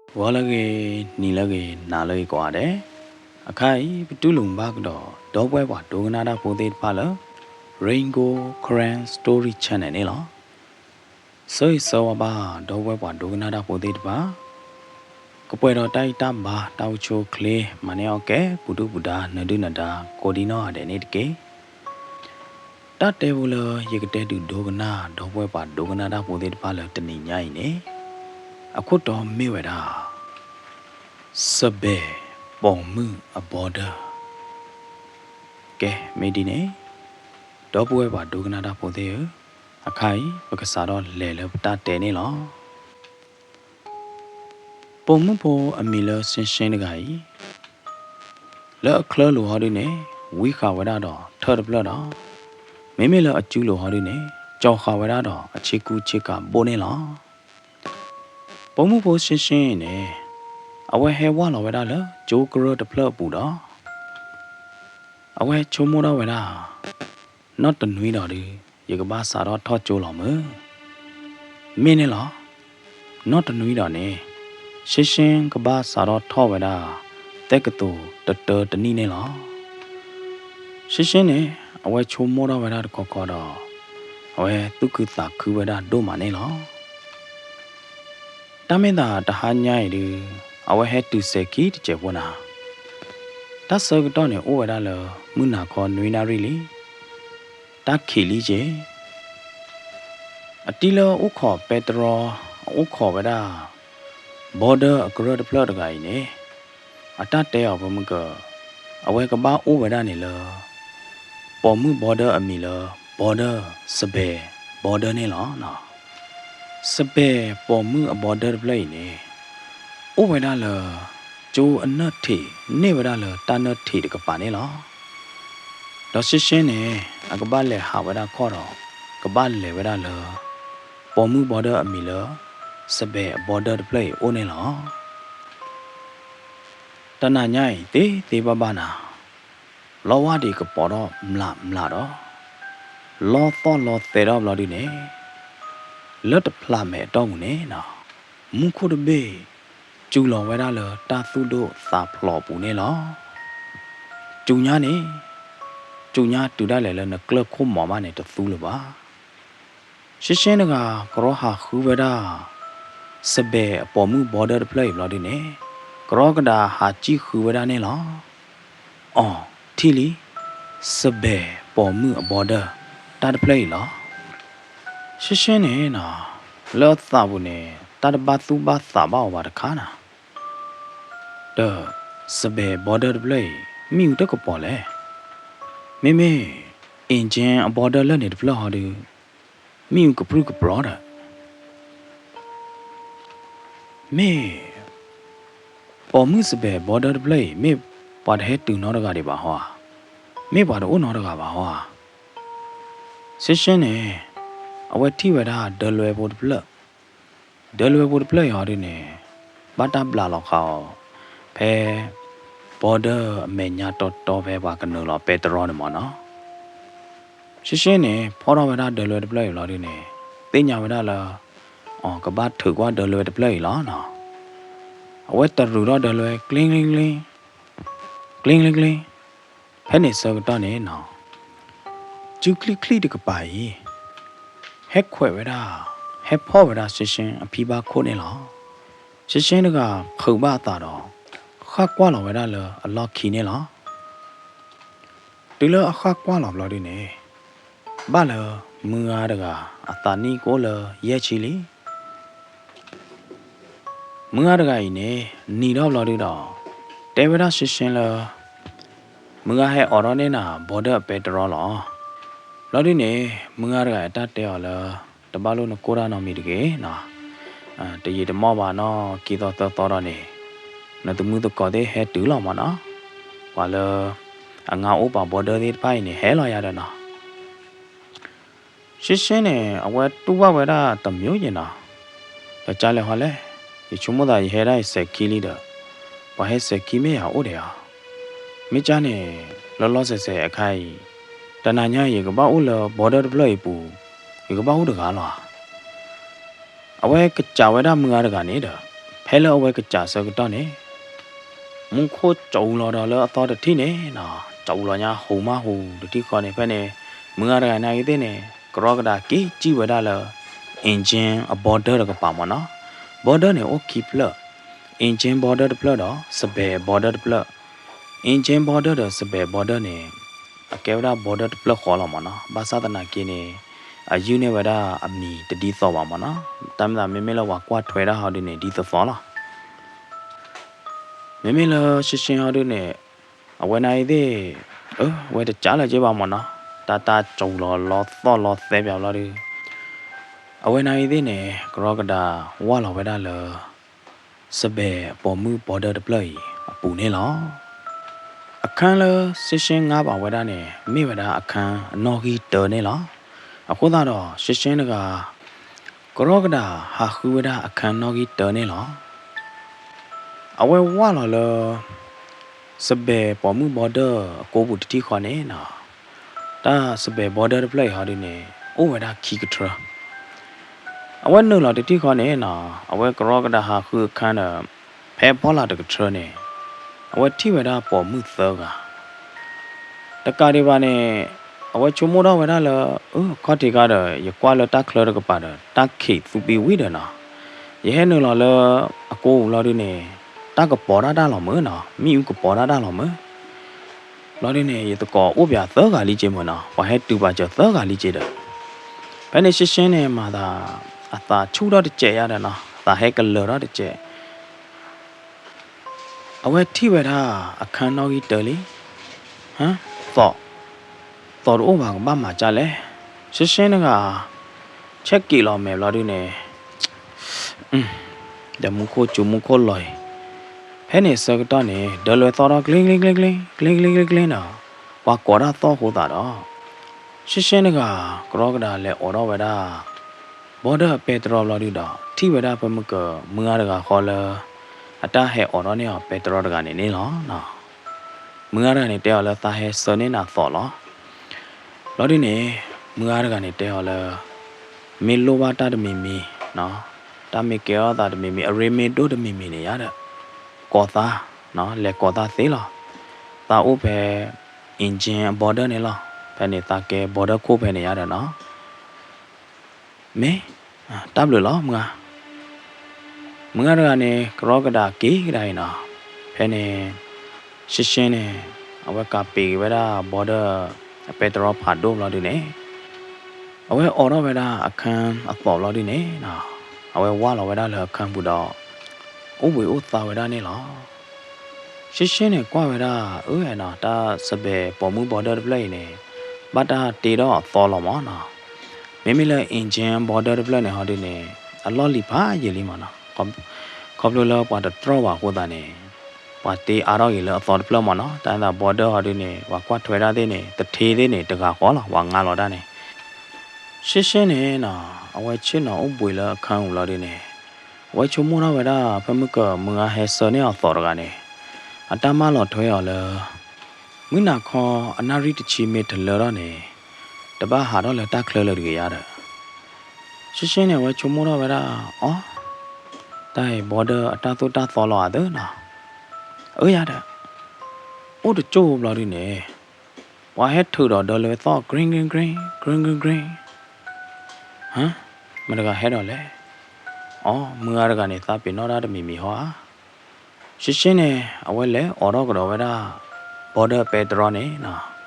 ဂီၤလၢအဂ့ၤ, နံၤလၢအဂ့ၤ, နၤလၢအဂ့ၤကိးဂၤဒဲး, အခါအံၤ ပတူၢ်လိာ်မုာ်ဘၣ်ကဒီး ဒီပုၢ်ဝဲၢ်ပှၤဒိကနၣ်တၢ်ဖိသ့ၣ်တဖၣ်လၢ Rain Gold Karen Story Channel န့ၣ်လီၤ. ဆၢဂ့ၤဆၢဝါဘၣ် ဒီပုၢ်ဝဲၢ်ပှၤဒိကနၣ်တၢ်ဖိသ့ၣ်တဖၣ်, ကပှဲၤဒီးတၢ်အံၣ်တၢ်ဘါ တၢ်အိၣ်ဆူၣ်အိၣ်ချ့ မၤန့ၢ်အီၣ်ကဲ ပူၤဒုၣ်ပူၤဒါ နၢၤဒုၣ်နၢၤဒါ ကိးဒံနီၢ်ဂၤဒဲးန့ၣ်တက့ၢ်. တၢ်တဲဖိလၢယကတဲဒုးဒိကနၣ် ဒီပုၢ်ဝဲၢ်ပှၤဒိကနၣ်တၢ်ဖိသ့ၣ်တဖၣ်လၢတနံၤညါအံၤန့ၣ်, အခိၣ်တီမ့ၢ်ဝဲဒၣ် စဘဲၣ်ပိာ်မုၣ်အ border. ကဲ မ့ၢ်ဒ်န့ၣ်, ဒီပုၢ်ဝဲၢ်ပှၤဒိကနၣ်တၢ်ဖိသ့ၣ်ဧၢ, အခါအံၤ ပကစးထီၣ်လဲၤလၢပတၢ်တဲန့ၣ်လီၤ. ပိာ်မုၣ်ဖိအမံၤလၢ ရှင်းရှင်း တဂၤအံၤ, လၢအချၢလိာ်ဟီဒုန့ၣ် ဝံဃာ်ဝဲဒၣ်ဒီးထၢၣ်တဖျၢၣ်ဒီး, မ့မ့ၢ်လၢအစုလိာ်ဟီဒုန့ၣ် ကၠီၤဃာ်ဝဲဒၣ်ဒီးအဆ့ကူဆ့ကၤဘိၣ်န့ၣ်လီၤ. ပိာ်မုၣ်ဖိ ရှင်းရှင်း အံၤန့ၣ်, အဝဲဟဲဝၢ်လီၤဝဲဒၣ်လၢကၠိကရၢၢ်တဖျၢၣ်အပူၤဒီး အဝဲဆိကမိၣ်ထီၣ်ဝဲဒၣ်, နီၢ်တနွံဒီးဒုး ယကဘၣ်စးထီၣ်ထီၣ်ကၠိလီၤမုၢ်. မ့ၢ်န့ၣ်လီၤ. နီၢ်တနွံဒီးန့ၣ် ရှင်းရှင်း ကဘၣ်စးထီၣ်ထီၣ်ဝဲဒၣ် သဲကသိၤတတၢတနံၣ်န့ၣ်လီၤ. ရှင်းရှင်း န့ၣ် အဝဲဆိကမိၣ်ထီၣ်ဝဲဒၣ်တခီခီဒီး အဝဲသူၣ်ခုသးခုဝဲဒၣ်ဒိၣ်မးန့ၣ်လီၤ. တၢ်မ့ၢ်သးတဟါညါအံၤဒုး အဝဲဟဲတုၤစဲၤခံတစဲးဖိနၤ, တၢ်ဆၢကတီၢ်န့ၣ်အိၣ်ဝဲဒၣ်လၢ မုၢ်နၤခီနွံနၣ်ရံၣ်လံ. တၢ်ခံးလံက့ၤ, အတံၤလၢအအိၣ်ခိးပဲတြီ, အအိၣ်ခိးဝဲဒၣ် border အကရၢၢ်တဖျၢၣ်တဂၤအံၤန့ၣ်, အတၢ်တဲအီၤပမုၢ်က, အဝဲကဘၣ်အိၣ်ဝဲဒၣ်န့ၣ်လၢ ပိာ်မုၣ် border အမံၤလၢ border စဘဲၣ် border န့ၣ်လီၤ. စဘဲၣ်ပိာ်မုၣ်အ border တဖျၢၣ်အံၤန့ၣ် အိၣ်ဝဲဒၣ်လၢ ကၠိအနၢၣ်ထံး န့ၢ်ဝဲဒၣ်လၢတၢ်နၢၣ်ထံးတကပၤန့ၣ်လီၤ. ဒီးရှင်းရှင်း န့ၣ် အကဘၣ်လဲၤဟးဝဲဒၣ်ခီၣ်ဒီး ကဘၣ်လဲၤဝဲဒၣ်လၢ ပိာ်မုၣ် border အမံၤလၢ စဘဲၣ်အ border တဖျၢၣ်အံၤအိၣ်န့ၣ်လီၤ. တနၤညါအံၤ သ့သ့ဘၣ်ဘၣ်နၤ, လီဝါဒံးကပီၤထီၣ်မျးမျးဒီး လီသီၣ်လီသဲထီၣ်ဘျီဒုန့ၣ်, လၢတဖျးမဲာ်အတီၢ်ပူၤန့ၣ် မူခိၣ်တဘ့ၣ် စူၤလီၤဝဲဒၣ်လၢတၢ်သူၣ်ဒိၣ်သးဖျိးအပူၤန့ၣ်လီၤ. စူၤညါန့ၣ်, စူၤညါတုၤဒၣ်လဲာ်လၢနကျၢၢ်ခိၣ်မီၤမးန့ၣ် တသူလၢၤဘၣ်. ရှင်းရှင်း တဂၤ ကရီဟးဃုဝဲဒၣ် စဘဲၣ်အပိာ်မုၣ် border တဖျၢၣ်အံၤဘျီဒုန့ၣ်, ကရီကဒးဟးစံၣ်ဃုဝဲဒၣ်န့ၣ်လီၤ. အီၤ ထံၣ်လံ, စဘဲၣ်ပိာ်မုၣ်အ border တၢ်တဖျၢၣ်အံၤလီၤ. ရှင်းရှင်း န့ၣ် လၢအသးပူၤန့ၣ် တၢ်တဘၣ်သူၣ်ဘၣ်သးဘၣ်အီၤဘၣ်တခါနၤ, ဒီး စဘဲၣ် border တဖျၢၣ်အံၤ မ့ၣ်အူတကပီၤလဲၣ်. မ့မ့ၢ် အ့ၣ်ကၠ့ အ border လၢန့ၣ်တဖျၢၣ်ဟီဒု မ့ၣ်အူကပြုၢ်ကပြီၤဒီး မ့ၢ် ပိာ်မုၣ်စဘဲၣ် border တဖျၢၣ်အံၤ မ့ၢ်ပှၤတဟဲတုၤနီတဂၤဒံးဘၣ်ဟီဧါ, မ့ၢ်ပှၤတအိၣ်နီတဂၤဘၣ်ဟီဧါ. ရှင်းရှင်း န့ၣ် အဝဲထံၣ်ဝဲဒၣ်ဒၢလွဲဖိတဖျၢၣ်, ဒၢလွဲဖိတဖျၢၣ်အံၤဟီဒုန့ၣ် ဘၣ်တၢ်ဘျးလီၤဃာ်အီၤ ဖဲ border အမဲာ်ညါတီတီဖဲပှၤကနုာ်လီၤပဲတြီန့ၣ်မ့ၢ်နီၤ. ရှင်းရှင်း န့ၣ် ဖီၣ်ထီၣ်ဝဲဒၣ်ဒၢလွဲတဖျၢၣ်အံၤလီၤဒုန့ၣ် သ့ၣ်ညါဝဲဒၣ်လၢ အီၤကဘၣ်ထုးကွၢ်ဒၢလွဲတဖျၢၣ်အံၤလီၤနီၤ. အဝဲတရူးထီၣ်ဒၢလွဲ ကျ့ကျ့ကျ့, ကျ့ကျ့ကျ့, ဖဲန့ၣ်ဆၢကတီၢ်န့ၣ်နီၤ စုချံၣ်ချံၣ်တကပၤအံၤ ဟဲခွဲးဝဲဒၣ်, ဟဲဖီၣ်ဝဲဒၣ်ရှင်းရှင်းအဖံဘၣ်ခိၣ်န့ၣ်လီၤ. ရှင်းရှင်း တဂၤ ဖုးဘၣ်အသးဒီး ဃၣ်ကွၢ်လီၤဝဲဒၣ်လၢအလီၢ်ခံန့ၣ်လီၤ. တုၤလၢအဃၣ်ကွၢ်လီၤဘျီဒုန့ၣ် ဘၣ်လၢ မုၢ်ဂၤတဂၤ အသးနံၣ်ကအိၣ်လၢယဲၢ်ဆံလံ. မုၢ်ဂၤတဂၤအံၤန့ၣ် နံၤထီၣ်ဘျီဒုဒီး တဲဝဲဒၣ်ရှင်းရှင်းလၢ မုၢ်ဂၤဟဲအိးထီၣ်န့ၢ်နၤ border အပဲတြီလီၤ. ဘျီဒုန့ၣ် မုၢ်ဂၤတဂၤအတၢ်တဲအီၤလၢ တဘၣ်လိၣ်နကိၢ်တၢ်နီတမံၤတဂ့ၤနီၤ, တယံာ်တမီၢ်ဘၣ်နီၢ်ကံသီသၢသီဒီးန့ၣ် နသမုသကိးသ့ၣ်ဟဲတုၤလီၤမ့ၢ်နီၤ, ပှၤလၢ အငါအိၣ်ပှၤ border သ့ၣ်တဖၣ်အံၤန့ၣ် ဟဲလီၤယၤဒီးနီၤ. ရှင်းရှင်းန့ၣ် အဝဲတူၢ်ဘၣ်ဝဲဒၣ်တမျိုးယဲၢ်နီၤ, ဒီးကၢလဲၣ်ဟီလဲၣ်, ယဆိကမိၣ်သးယဟဲဒၣ်ယစဲးခံလံဒီး ပှၤဟဲစဲးခံမ့ၢ်ယၤအိၣ်ဒီးယၤ, မ့ၢ်ကၢန့ၣ် လီၤလီၤဆဲးဆဲးအခါအံၤ တနၤညါအံၤ ယကဘၣ်အိၣ်လၢ border တဖျၢၣ်အံၤပူၤ, ယကဘၣ်အိၣ်တဂၤလီၤဧါ. အဝဲကစးဝဲဒၣ်မုၢ်ဂၤတဂၤန့ၣ်ဒီး ဖဲလၢအဝဲကစးဆၢကတီၢ်န့ၣ် မူခိၣ်စူၤလီၤဒီးလၢအသီတထံၣ်န့ၣ်နီၤ, စူၤလီၤညါဟူးမးဟူးတထံၣ်ဃီန့ၣ် ဖဲန့ၣ် မုၢ်ဂၤတဂၤနာ်ဂ့ၤသ့ၣ်န့ၣ် ကရီကဒၤက့ၤစံၣ်ဝဲဒၣ်လၢ engine အ border တကပၤမ့ၢ်နီၤ. border န့ၣ်အိၣ်ခံဖျၢၣ်, engine border တဖျၢၣ်ဒီး စပဲၤ border တဖျၢၣ်. engine border ဒီးစပဲၤ border န့ၣ် အကဲဝဲဒၣ် border တဖျၢၣ်ဃီလီၤမ့ၢ်နီၤ. ဘၣ်ဆၣ်သနာ်က့န့ၣ် အယုၢ်န့ၢ်ဝဲဒၣ်အမံၤတဒ်သိးဘၣ်မ့ၢ်နီၤ. တၢ်မ့ၢ်သးမ့မ့ၢ်လၢပှၤကွၢ်ထွဲတၢ်ဟီဒုန့ၣ် ဒ်သိးသိးလီၤ. မ့မ့ၢ်လၢရှ့ရှ့ဟီဒုန့ၣ် အဝဲနာ်ဂ့ၤသ့ၣ် အဝဲတကးလၢၤက့ဘၣ်မ့ၢ်နီၤ. တၢ်တၢ်စူၤလီၤလီၤသီၣ်လီၤသဲပၠးဘျီဒု အဝဲနာ်ဂ့ၤသ့ၣ်န့ၣ် ကရီကဒၤဝၢ်လီၤဝဲဒၣ်လၢ စပဲၤပိာ်မုၣ် border တဖျၢၣ်အံၤအပူၤန့ၣ်လီၤ. အခန်းလၢရှ့ရှ့ငါဘၣ်ဝဲဒၣ်န့ၣ် မ့ၢ်ဝဲဒၣ်အခန်းအနီၣ်ဂံၢ်တၢန့ၣ်လီၤ. အဃိသတးဒီး ရှ့ရှ့တဂၤ ကရီကဒၤဟးဃုဝဲဒၣ်အခန်းနီၣ်ဂံၢ်တၢန့ၣ်လီၤ. အဝဲဝၢ်လီၤလၢ စပဲၤပိာ်မုၣ် border အကိပူၤတထံၣ်ဃီန့ၣ်နီၤ, တၢ်စပဲၤ border တဖျၢၣ်အံၤဟီဒုန့ၣ် အိၣ်ဝဲဒၣ်ခံကထြၢ. အဝဲနုာ်လီၤတထံၣ်ဃီန့ၣ်နီၤ, အဝဲကရီကဒၤဟးဃုအခန်းဒီး ဖဲဖီလာ်တကထြၢန့ၣ် အဝဲထံၣ်ဝဲဒၣ်ပိာ်မုၣ်သၢဂၤ. တကးဒံးဘၣ်န့ၣ် အဝဲဆိကမိၣ်ထီၣ်ဝဲဒၣ်လၢ အၢ ခီၣ်ထံးခါဒီး ယကွၢ်လၢတၢ်ချၢတကပၤဒီး တၢ်ခံးသူပံဝံၣ်ဒီးနီၤ, ယဟဲနုာ်လီၤလၢအကိပူၤလီၤဒုန့ၣ် တၢ်ကပီၤတၢ်တၢ်လီၤမုၢ်နီၤ, မ့ၣ်အူကပီၤတၢ်တၢ်လီၤမုၢ် လီၤဒုန့ၣ် ယသကိးအိၣ်ပၠးသၢဂၤလံက့မုၢ်နီၤ, ပှၤဟဲတုၤပာ်စၢၤသၢဂၤလံက့ဒီး ဖဲန့ၣ်ရှ့ရှ့န့ၣ် မၤသး အသးဆူၣ်ထီၣ်တစဲးယါဒီးနီၤ, သးဟဲကလၢၤထီၣ်တစဲး. အဝဲထံၣ်ဝဲဒၣ်အခန်းနီၣ်ဂံၢ်တၢလံ, သီး, သီးတအိၣ်ဘၣ်ကဘၣ်မၤဒ်လဲၣ်. ရှ့ရှ့တဂၤ ဆဲးက့းလီၤမဲာ်ဘျီဒုန့ၣ် ဒီးမူခိၣ်စူၤမူခိၣ်လီၤအံၤ, ဖဲန့ၣ်ဆၢကတီၢ်န့ၣ် ဒၢလွဲသီၣ်ထီၣ်ကျ့ကျ့ကျ့ကျ့ ကျ့ကျ့ကျ့ကျ့ဒီး ပှၤကိးတၢ်သီၣ်အဃိသတးဒီး ရှ့ရှ့တဂၤ ကရီကဒၤလဲၤအိးထီၣ်ဝဲဒၣ် ဘီဒၢၣ်ပဲတြီဘျီဒုဒီး ထံၣ်ဝဲဒၣ်ဖဲမုၢ်က မုၢ်ဂၤတဂၤဃီလၢ အတၢ်ဟဲအိးထီၣ်န့ၢ်အီၤပဲတြီတဂၤန့ၣ်န့ၣ်လီၤ. မုၢ်ဂၤတဂၤန့ၣ်တဲအီၤလၢသးဟဲဆှၢန့ၢ်နၤသီးလီၤ. ဘျီဒုန့ၣ် မုၢ်ဂၤတဂၤန့ၣ်တဲအီၤလၢ မ့ၢ်လိၣ်ဘၣ်တၢ်တမံၤမံၤ, တၢ်မ့ၢ်ကဲထီၣ်သးတမံၤမံၤ အရ့မ့ၢ်ဒိၣ်တမံၤမံၤန့ၣ်ယါဒီး ကိးသး, လဲၤကိးသးသ့လီၤ. သးအိၣ်ဖဲ engine အ border န့ၣ်လီၤ. ဖဲန့ၣ်သးကဲ border ခိၣ်ဖဲန့ၣ်ယါဒီးနီၤ မ့ၢ်, တၢ်ဘျုးလီၤမုၢ်ဂၤ. မုၢ်ဂၤတဂၤန့ၣ် ကရီကဒၤက့ၤကဒါအံၤနီၤ, ဖဲန့ၣ် ရှ့ရှ့န့ၣ် အဝဲကးပ့ၤက့ၤဝဲဒၣ် ဘီဒၢၣ် အပဲတြီဖးဒိၣ်ဘျီဒုန့ၣ် အဝဲအိးထီၣ်ဝဲဒၣ်အခန်းအသီးဘျီဒုန့ၣ်နီၤ, အဝဲဝၢ်လီၤဝဲဒၣ်လၢအခန်းပူၤဒီး အိၣ်ဘှံးအိၣ်သါဝဲဒၣ်န့ၣ်လီၤ. ရှ့ရှ့န့ၣ်ကွၢ်ဝဲဒၣ် အၢနီၤ တၢ်စပဲပိာ်မုၣ်ဘီဒၢၣ်တဖျၢၣ်အံၤန့ၣ် ဘၣ်တၢ်တ့ထီၣ်အသီလီၤမးနီၤ. မ့မ့ၢ်လၢ engine ဘီဒၢၣ်တဖျၢၣ်န့ၣ်ဟီဒုန့ၣ် အလီၢ်လံၤဖးယံာ်လံမးနီၤ. ခီဖျိလၢပှၤတတြီၢ်ဘၣ်အဃိသတးန့ၣ် ပှၤတ့အါထီၣ်က့ၤလၢအသီတဖျၢၣ်မးနီၤ. တၢ်သးဘီဒၢၣ်ဟီဒုန့ၣ် ပှၤကွၢ်ထွဲဒၣ်သ့ၣ်န့ၣ် တထ့သ့ၣ်န့ၣ် တဂၤဃီလီၤ ပှၤငါလီၤတၢ်န့ၣ် ရှ့ရှ့န့ၣ်နီၤ အဝဲဆ့ၣ်နီၤအိၣ်ဘှံးလၢအခန်းပူၤလီၤဒုန့ၣ် အဝဲဆိကမိၣ်ထီၣ်ဝဲဒၣ် ဖဲမုၢ်ကမုၢ်ဂၤဟဲဆှၢန့ၢ်အီၤသီးတဂၤန့ၣ် အတၢ်မၢလီၤထွဲအီၤလၢ မုၢ်နၤခီအနၣ်ရံၣ်တဆံမ့ၢ်တလၢထီၣ်န့ၣ် တဘၣ်ဟးထီၣ်လၢတၢ်ချၢလၢာ်တဂ့ၤယါဒီး ရှ့ရှ့န့ၣ် အဝဲဆိကမိၣ်ထီၣ်ဝဲဒၣ် အီ တၢ်အံၤဘီဒၢၣ်အတၢ်သိၣ်တၢ်သီလီၤဧါသၢနီၤ အၢယါဒီး အိၣ်တကၠိၢ်ဘျီဒုန့ၣ် ပှၤဟဲထုးဒီးဒၢလွဲသီၣ် green green green green green green ဟါ မတၤတဂၤဟဲဒီးလဲၣ်. အီ မုၢ်ဂၤတဂၤန့ၣ် သးပ့ၤနီၣ်တၢ်တမံၤမံၤဟီဧါ. ရှ့ရှ့န့ၣ် အဝဲလဲၤအိးထီၣ်ကဒီးဝဲဒၣ် ဘီဒၢၣ်ပဲတြီန့ၣ်နီၤ.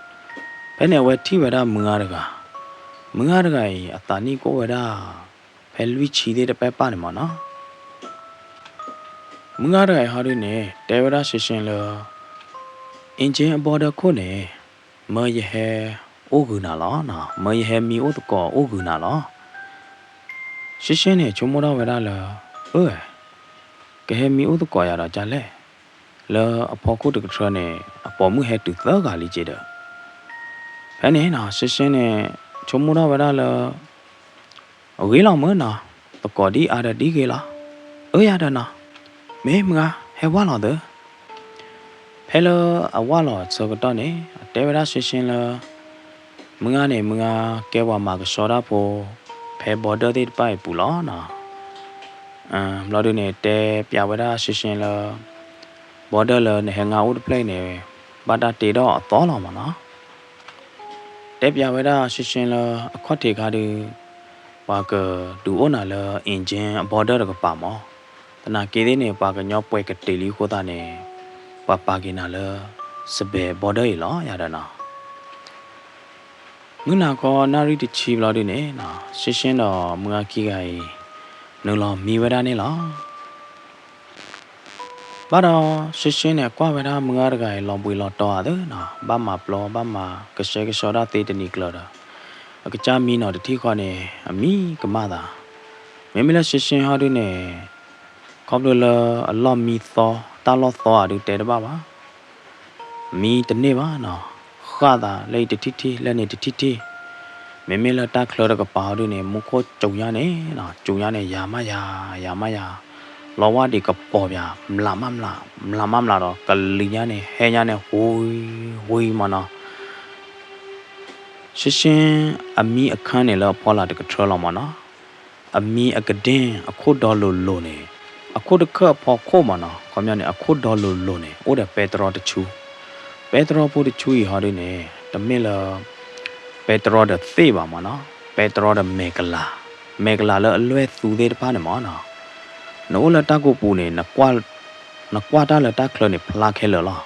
ဖဲန့ၣ်အဝဲထံၣ်ဝဲဒၣ်မုၢ်ဂၤတဂၤ, မုၢ်ဂၤတဂၤအံၤ အသးနံၣ်ကအိၣ်ဝဲဒၣ် ဖဲလွံၢ်ဆံသ့ၣ်တပဲၢ်ပၢ်န့ၣ်မးနီၤ. မုၢ်ဂၤတဂၤအံၤဟီဒုန့ၣ် တဲဝဲဒၣ်ရှ့ရှ့လၢ engine အဘီဒၢၣ်ခိၣ်န့ၣ် မၢယဟဲအိၣ်ဂုာ်နၤလီၤ, မၢယဟဲမံအိၣ်သကိးအိၣ်ဂုာ်နၤလီၤ. ရှ့ရှ့န့ၣ် ဆိကမိၣ်ထီၣ်ဝဲဒၣ်လၢ အၢ ကဟဲမံအိၣ်သကိးယၤဒီးဒ်လဲၣ်, လၢအဖီခိၣ်တကထြၢန့ၣ် အပိာ်မုၣ်ဟဲတုၤသၢဂၤလံက့ဒီး ဖဲန့ၣ်နီၤ ရှ့ရှ့န့ၣ် ဆိကမိၣ်ထီၣ်ဝဲဒၣ်လၢ အဂ့ၤလီၤမုၢ်နီၤ, သကိးဒ်အါဒီးဒ်ဂ့ၤလီၤ. အၢယၤဒီးနီၤ, မ့ၢ်မုၢ်ဂၤ ဟဲဝၢ်လီၤသၢ. ဖဲလၢအဝၢ်လီၤဆၢကတီၢ်န့ၣ် အတဲဝဲဒၣ်ရှ့ရှ့လၢ မုၢ်ဂၤန့ၣ် မုၢ်ဂၤကဲပှၤမၤကဆှီတၢ်ဖိ ဖဲဘီဒၢၣ်သ့ၣ်တဖၣ်အံၤပူၤလီၤနီၤ. ဘျီဒုန့ၣ် တဲပျးဝဲဒၣ်ရှင်းရှင်းလၢ border လၢနဟဲငါအိၣ်တဖျၢၣ်အံၤန့ၣ် ဘၣ်တၢ်တ့ထီၣ်အသီလီၤမၢ်နီၤ. တဲပျးဝဲဒၣ်ရှင်းရှင်းလၢအခီၣ်ထံးခါဒု ပှၤကဒုးအိၣ်နၤလၢ engine အ border တကပၤမၢ်. သနာ်က့သ့ၣ်န့ၣ် ပှၤကညီပှဲၤကတ့ၤလံအဃိသတးန့ၣ် ပှၤပာ်က့ၤနၤလၢ စဘဲး border အံၤလီၤယၤဒီးနီၤ. မုၢ်နၤခီနၣ်ရံၣ်တဆံဘျီဒုန့ၣ် ရှင်းရှင်းဒီးမုၢ်ဂၤခံဂၤအံၤ နုာ်လီၤမံဝဲဒၣ်န့ၣ်လီၤ. ဘၣ်ဒီး ရှင်းရှင်းန့ၣ် ကွၢ်ဝဲဒၣ်မုၢ်ဂၤတဂၤအံၤ လီၤဘှံးလီၤတီၤဧါသ့နီၤ, ဘၣ်မၤပျီ ဘၣ်မၤကဆှဲကဆှီဒၣ်သ့တနံၤကျၢၤဒီး အကစၢ်မံနီၤတထံၣ်ဃီန့ၣ် အမံကမၣ်သး. မ့မ့ၢ်လၢရှင်းရှင်းဟီဒုန့ၣ် ခီဖျိလၢအလီၢ်မံသီ တၢ်လီၢ်သီဧါဒုတဲတဘၣ်ဘၣ် မံတန့ၢ်ဘၣ်နီၤ, ဃၣ်သးလၢအံၤတထံၣ်ထံၣ် လၢန့ၣ်တထံၣ်ထံၣ်. မ့မ့ၢ်လၢတၢ်ချၢတကပၤဟီဒုန့ၣ် မူခိၣ်စူၤညါန့ၣ်နီၤ, စူၤညါန့ၣ် ယၤမးယၤ ယၤမးယၤ, လီဝါဒံးကပီၤပၠး မျးမးမျး မျးမးမျးဒီး ကလံၤညါန့ၣ် ဟဲညါန့ၣ် ဝံၤ ဝံၤမၢ်နီၤ. ရှင်းရှင်းအမံအခါန့ၣ်လၢအဖီလာ်တကထြၢလီၤမၢ်နီၤ. အမံအကဒ့ၣ်အခိၣ်ဒီလိၤလိၤန့ၣ် အခိၣ်တခၢၣ်အဖီခိၣ်မၢ်နီၤ, ခီပညီန့ၣ် အခိၣ်ဒီလိၤလိၤန့ၣ် အိၣ်ဒီးပဲတြီတဆူ, ပဲတြီဖိတဆူအံၤဟီဒုန့ၣ် တမ့ၢ်လၢ ပဲတြီဒီးသ့ၣ်ဘၣ်မၢ်နီၤ, ပဲတြီဒီးမဲာ်ကလၤ, မဲာ်ကလၤလၢအလွဲၢ်သူသ့ၣ်တဖၣ်န့ၣ်မၢ်နီၤ. နအိၣ်လၢတၢ်ကိးပူၤန့ၣ် နကွၢ်တၢ်လၢတၢ်ချၢန့ၣ် ဖျါခဲလၢာ်လီၤ.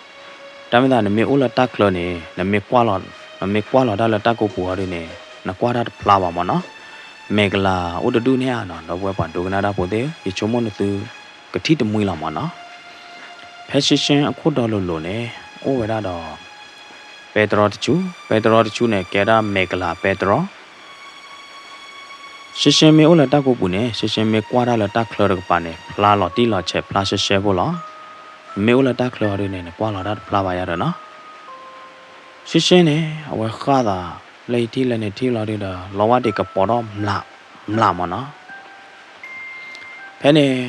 တၢ်မ့ၢ်သးနမ့ၢ်အိၣ်လၢတၢ်ချၢန့ၣ် နမ့ၢ်ကွၢ်လီၤ, နမ့ၢ်ကွၢ်လီၤတၢ်လၢတၢ်ကိးပူၤဟီဒုန့ၣ် နကွၢ်တၢ်တဖျါဘၣ်မၢ်နီၤ. မဲာ်ကလၤအိၣ်တဒူၣ်န့ၣ်ဧါနီၤ, ဒီပုၢ်ဝဲၢ်ပှၤဒိကနၣ်တၢ်ဖိသ့ၣ်ဧၢ, ယဆိကမိၣ်နသုကထံၣ်တမှံလီၤမၢ်နီၤ. ဖဲရှင်းရှင်းအခိၣ်ဒီလိၤလိၤန့ၣ် အိၣ်ဝဲဒၣ်ဒီး ပဲတြီတဆူ, ပဲတြီတဆူန့ၣ် ကဲဒၣ်မဲာ်ကလၤပဲတြီ ရှင်းရှင်းမ့ၢ်အိၣ်လၢတၢ်ကိးပူၤန့ၣ် ရှင်းရှင်းမ့ၢ်ကွၢ်တၢ်လၢတၢ်ချၢတကပၤန့ၣ် ဖျါလီၤတံၢ်လီၤဆဲး ဖျါရှဲရှဲဖိလီၤ. မ့ၢ်အိၣ်လၢတၢ်ချၢဟီဒုန့ၣ် နကွၢ်လီၤတၢ်တဖျါဘၣ်ယၤဒီးနီၤ. ရှင်းရှင်းန့ၣ် အဝဲဃၣ်သး လၢအံၤထံၣ်လၢန့ၣ်ထံၣ်လီၤဒုဒီး လီဝါဒံးကပီၤထီၣ်မျး မျးမၢ်နီၤ. ဖဲန့ၣ်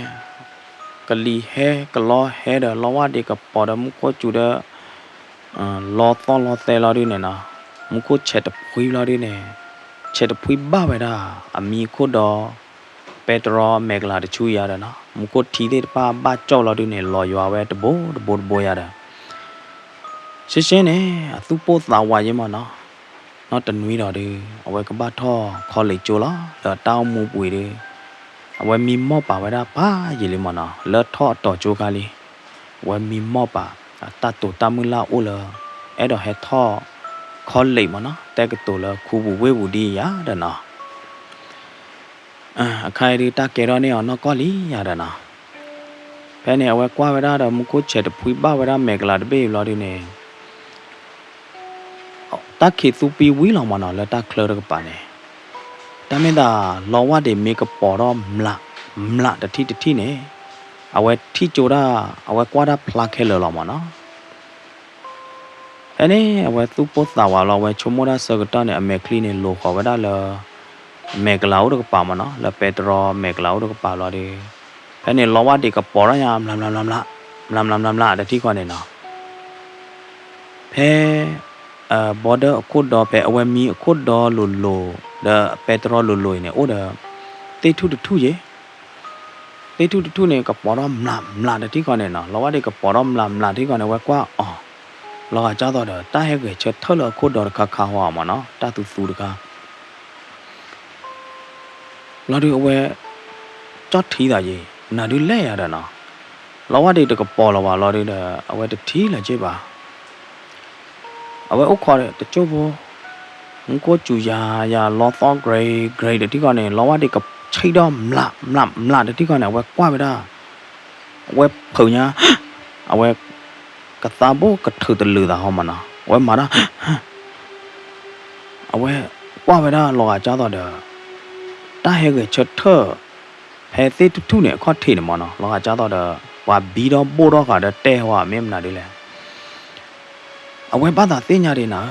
ကလံၤဟဲကလီဟဲဒီး လီဝါဒံးကပီၤဒီးမူခိၣ်စူၤဒီး လီသီၣ်လီသဲလီၤဒုန့ၣ်နီၤ, မူခိၣ်ဆဲးတဖှံလီၤဒုန့ၣ်, ဆဲးတဖှံဘၣ်ဝဲဒၣ် အမံခိၣ်ဒီ ပဲတြီမဲာ်ကလၤတဆူယၤဒီးနီၤ, မူခိၣ်ထံသ့ၣ်တဖၣ်ဘၣ်ကၠီၣ်လီၤဒုန့ၣ် လီၤယွၤဝဲတဘိတဘိတဘိယၤဒီး ရှဲရှဲန့ၣ် အသူၣ်ပိၢ်သးဝးယဲမၢ်နီၤ, နီတနွံဒီးဒု အဝဲကဘၣ်ထီၣ်ခီလ့ၣ်ကၠိလီၤ လၢအတၢ်အိၣ်မူပူၤအံၤဒု အဝဲမံမီၢ်ပာ်ဝဲဒၣ်ဖးယံာ်လံမၢ်နီၤ, လၢထီၣ်အတီၤကၠိခါလံ, အဝဲမံမီၢ်ပာ် တၢ်တိာ်တၢ်မုၢ်လၢ်အိၣ်လၢ အဲၣ်ဒိးဟဲထီၣ်ခီလ့ၣ်မၢ်နီၤ, တဲကတိၤလၢခူပူၤဝ့ၢ်ပူၤဒ်ယၤဒီးနီၤ အခါအံၤဒုတၢ်ကဲထီၣ်န့ၢ်အီၤနီၢ်ကီၢ်လံယၤဒီးနီၤ, ဖဲန့ၣ် အဝဲကွၢ်ဝဲဒၣ်ဒီးမူခိၣ်ဆဲးတဖှံဘၣ်ဝဲဒၣ်မဲာ်ကလၤတဘ့ၣ်အံၤဘျီဒုန့ၣ် တၢ်ခံးသူပံဝံၤလီၤမၢ်နီၤ လၢတၢ်ချၢတကပၤန့ၣ်, တၢ်မ့ၢ်သး လီဝါဒံးမ့ၢ်ကပီၤထီၣ်မျး မျးတထံၣ်တထံၣ်န့ၣ်, အဝဲထံၣ်ကၠိဒၣ် အဝဲကွၢ်တၢ်ဖျါခဲလၢာ်လီၤမၢ်နီၤ. ဖဲန့ၣ် အဝဲသူၣ်ပိၢ်သးဝးလီၤ အဝဲဆိကမိၣ်တၢ်ဆၢကတီၢ်န့ၣ် အမဲာ်ချံန့ၣ်လိာ်ဃီၤဝဲဒၣ်လၢ မဲာ်ကလၤအိၣ်တကပၤမၢ်နီၤ, လၢပဲတြီမဲာ်ကလၤအိၣ်တကပၤလီၤဒီး ဖဲန့ၣ် လီဝါဒံးကပီၤထီၣ်ညါ မျး မျး မျး မျး မျး မျး မျး တထံၣ်ဃီန့ၣ်နီၤ, ဖဲ border အခိၣ်ဒီ ဖဲအဝဲမံအခိၣ်ဒီလိၤလိၤ ဒီးပဲတြီလိၤလိၤအံၤန့ၣ် အိၣ်ဒီး သ့ၣ်ထူၣ်တထူၣ်ယဲ သ့ၣ်ထူၣ်တထူၣ်န့ၣ် ကပီၤထီၣ်မျး မျးတထံၣ်ဃီန့ၣ်နီၤ, လီဝါဒံးကပီၤထီၣ်မျး မျးတထံၣ်ဃီန့ၣ် အဝဲကွၢ်အီၤ လီၤဂာ်ကၢ်သိးဒီး တၢ်ဟဲဂဲၤဆၢထၢၣ်လၢအခိၣ်ဒီတခါခါဟီဧါမၢ်နီၤ, တၢ်သူသူတခါ လီၤဒုးအဝဲ ကၠီၣ်ထံသးယံၤ မနုၤဒုလဲၣ်ယၤဒီးနီၤ, လီဝါဒံးတကပီၤလၢၤဘၣ်လီၤဒုးဒီး အဝဲတထံၣ်လၢၤက့ဘၣ်. အဝဲအိၣ်ခိးတကၠိၢ်ဖိ မူခိၣ်စူၤယၤယၤ လီသီၣ် gray gray တထံၣ်ဃီန့ၣ် လီဝါဒံးကဆံၣ်ထီၣ်မျး မျး မျး တထံၣ်ဃီန့ၣ် အဝဲကွၢ်ဝဲဒၣ် အဝဲဖုးညါ အဝဲ ကသးဘိကထုးတလုာ်သးဟီမၢ်နီၤ, အဝဲမၤတၢ် အဝဲကွၢ်ဝဲဒၣ်လီၤဂာ်ကၢ်သိးဒီး တၢ်ဟဲဂဲၤဆၢထၢၣ် ဖဲသ့ၣ်ထူၣ်ထူၣ်န့ၣ် အခီၣ်ထံးန့ၣ်မၢ်နီၤ, လီၤဂာ်ကၢ်သိးဒီး ပှၤဘံထီၣ်ဘိၣ်ထီၣ်ဃာ်ဒီးတဲဟီဧါ မ့ၢ်မနုၤဒ်လဲၣ်. အဝဲဘၣ်သးသ့ၣ်ညါဒံးနၤဧၢ,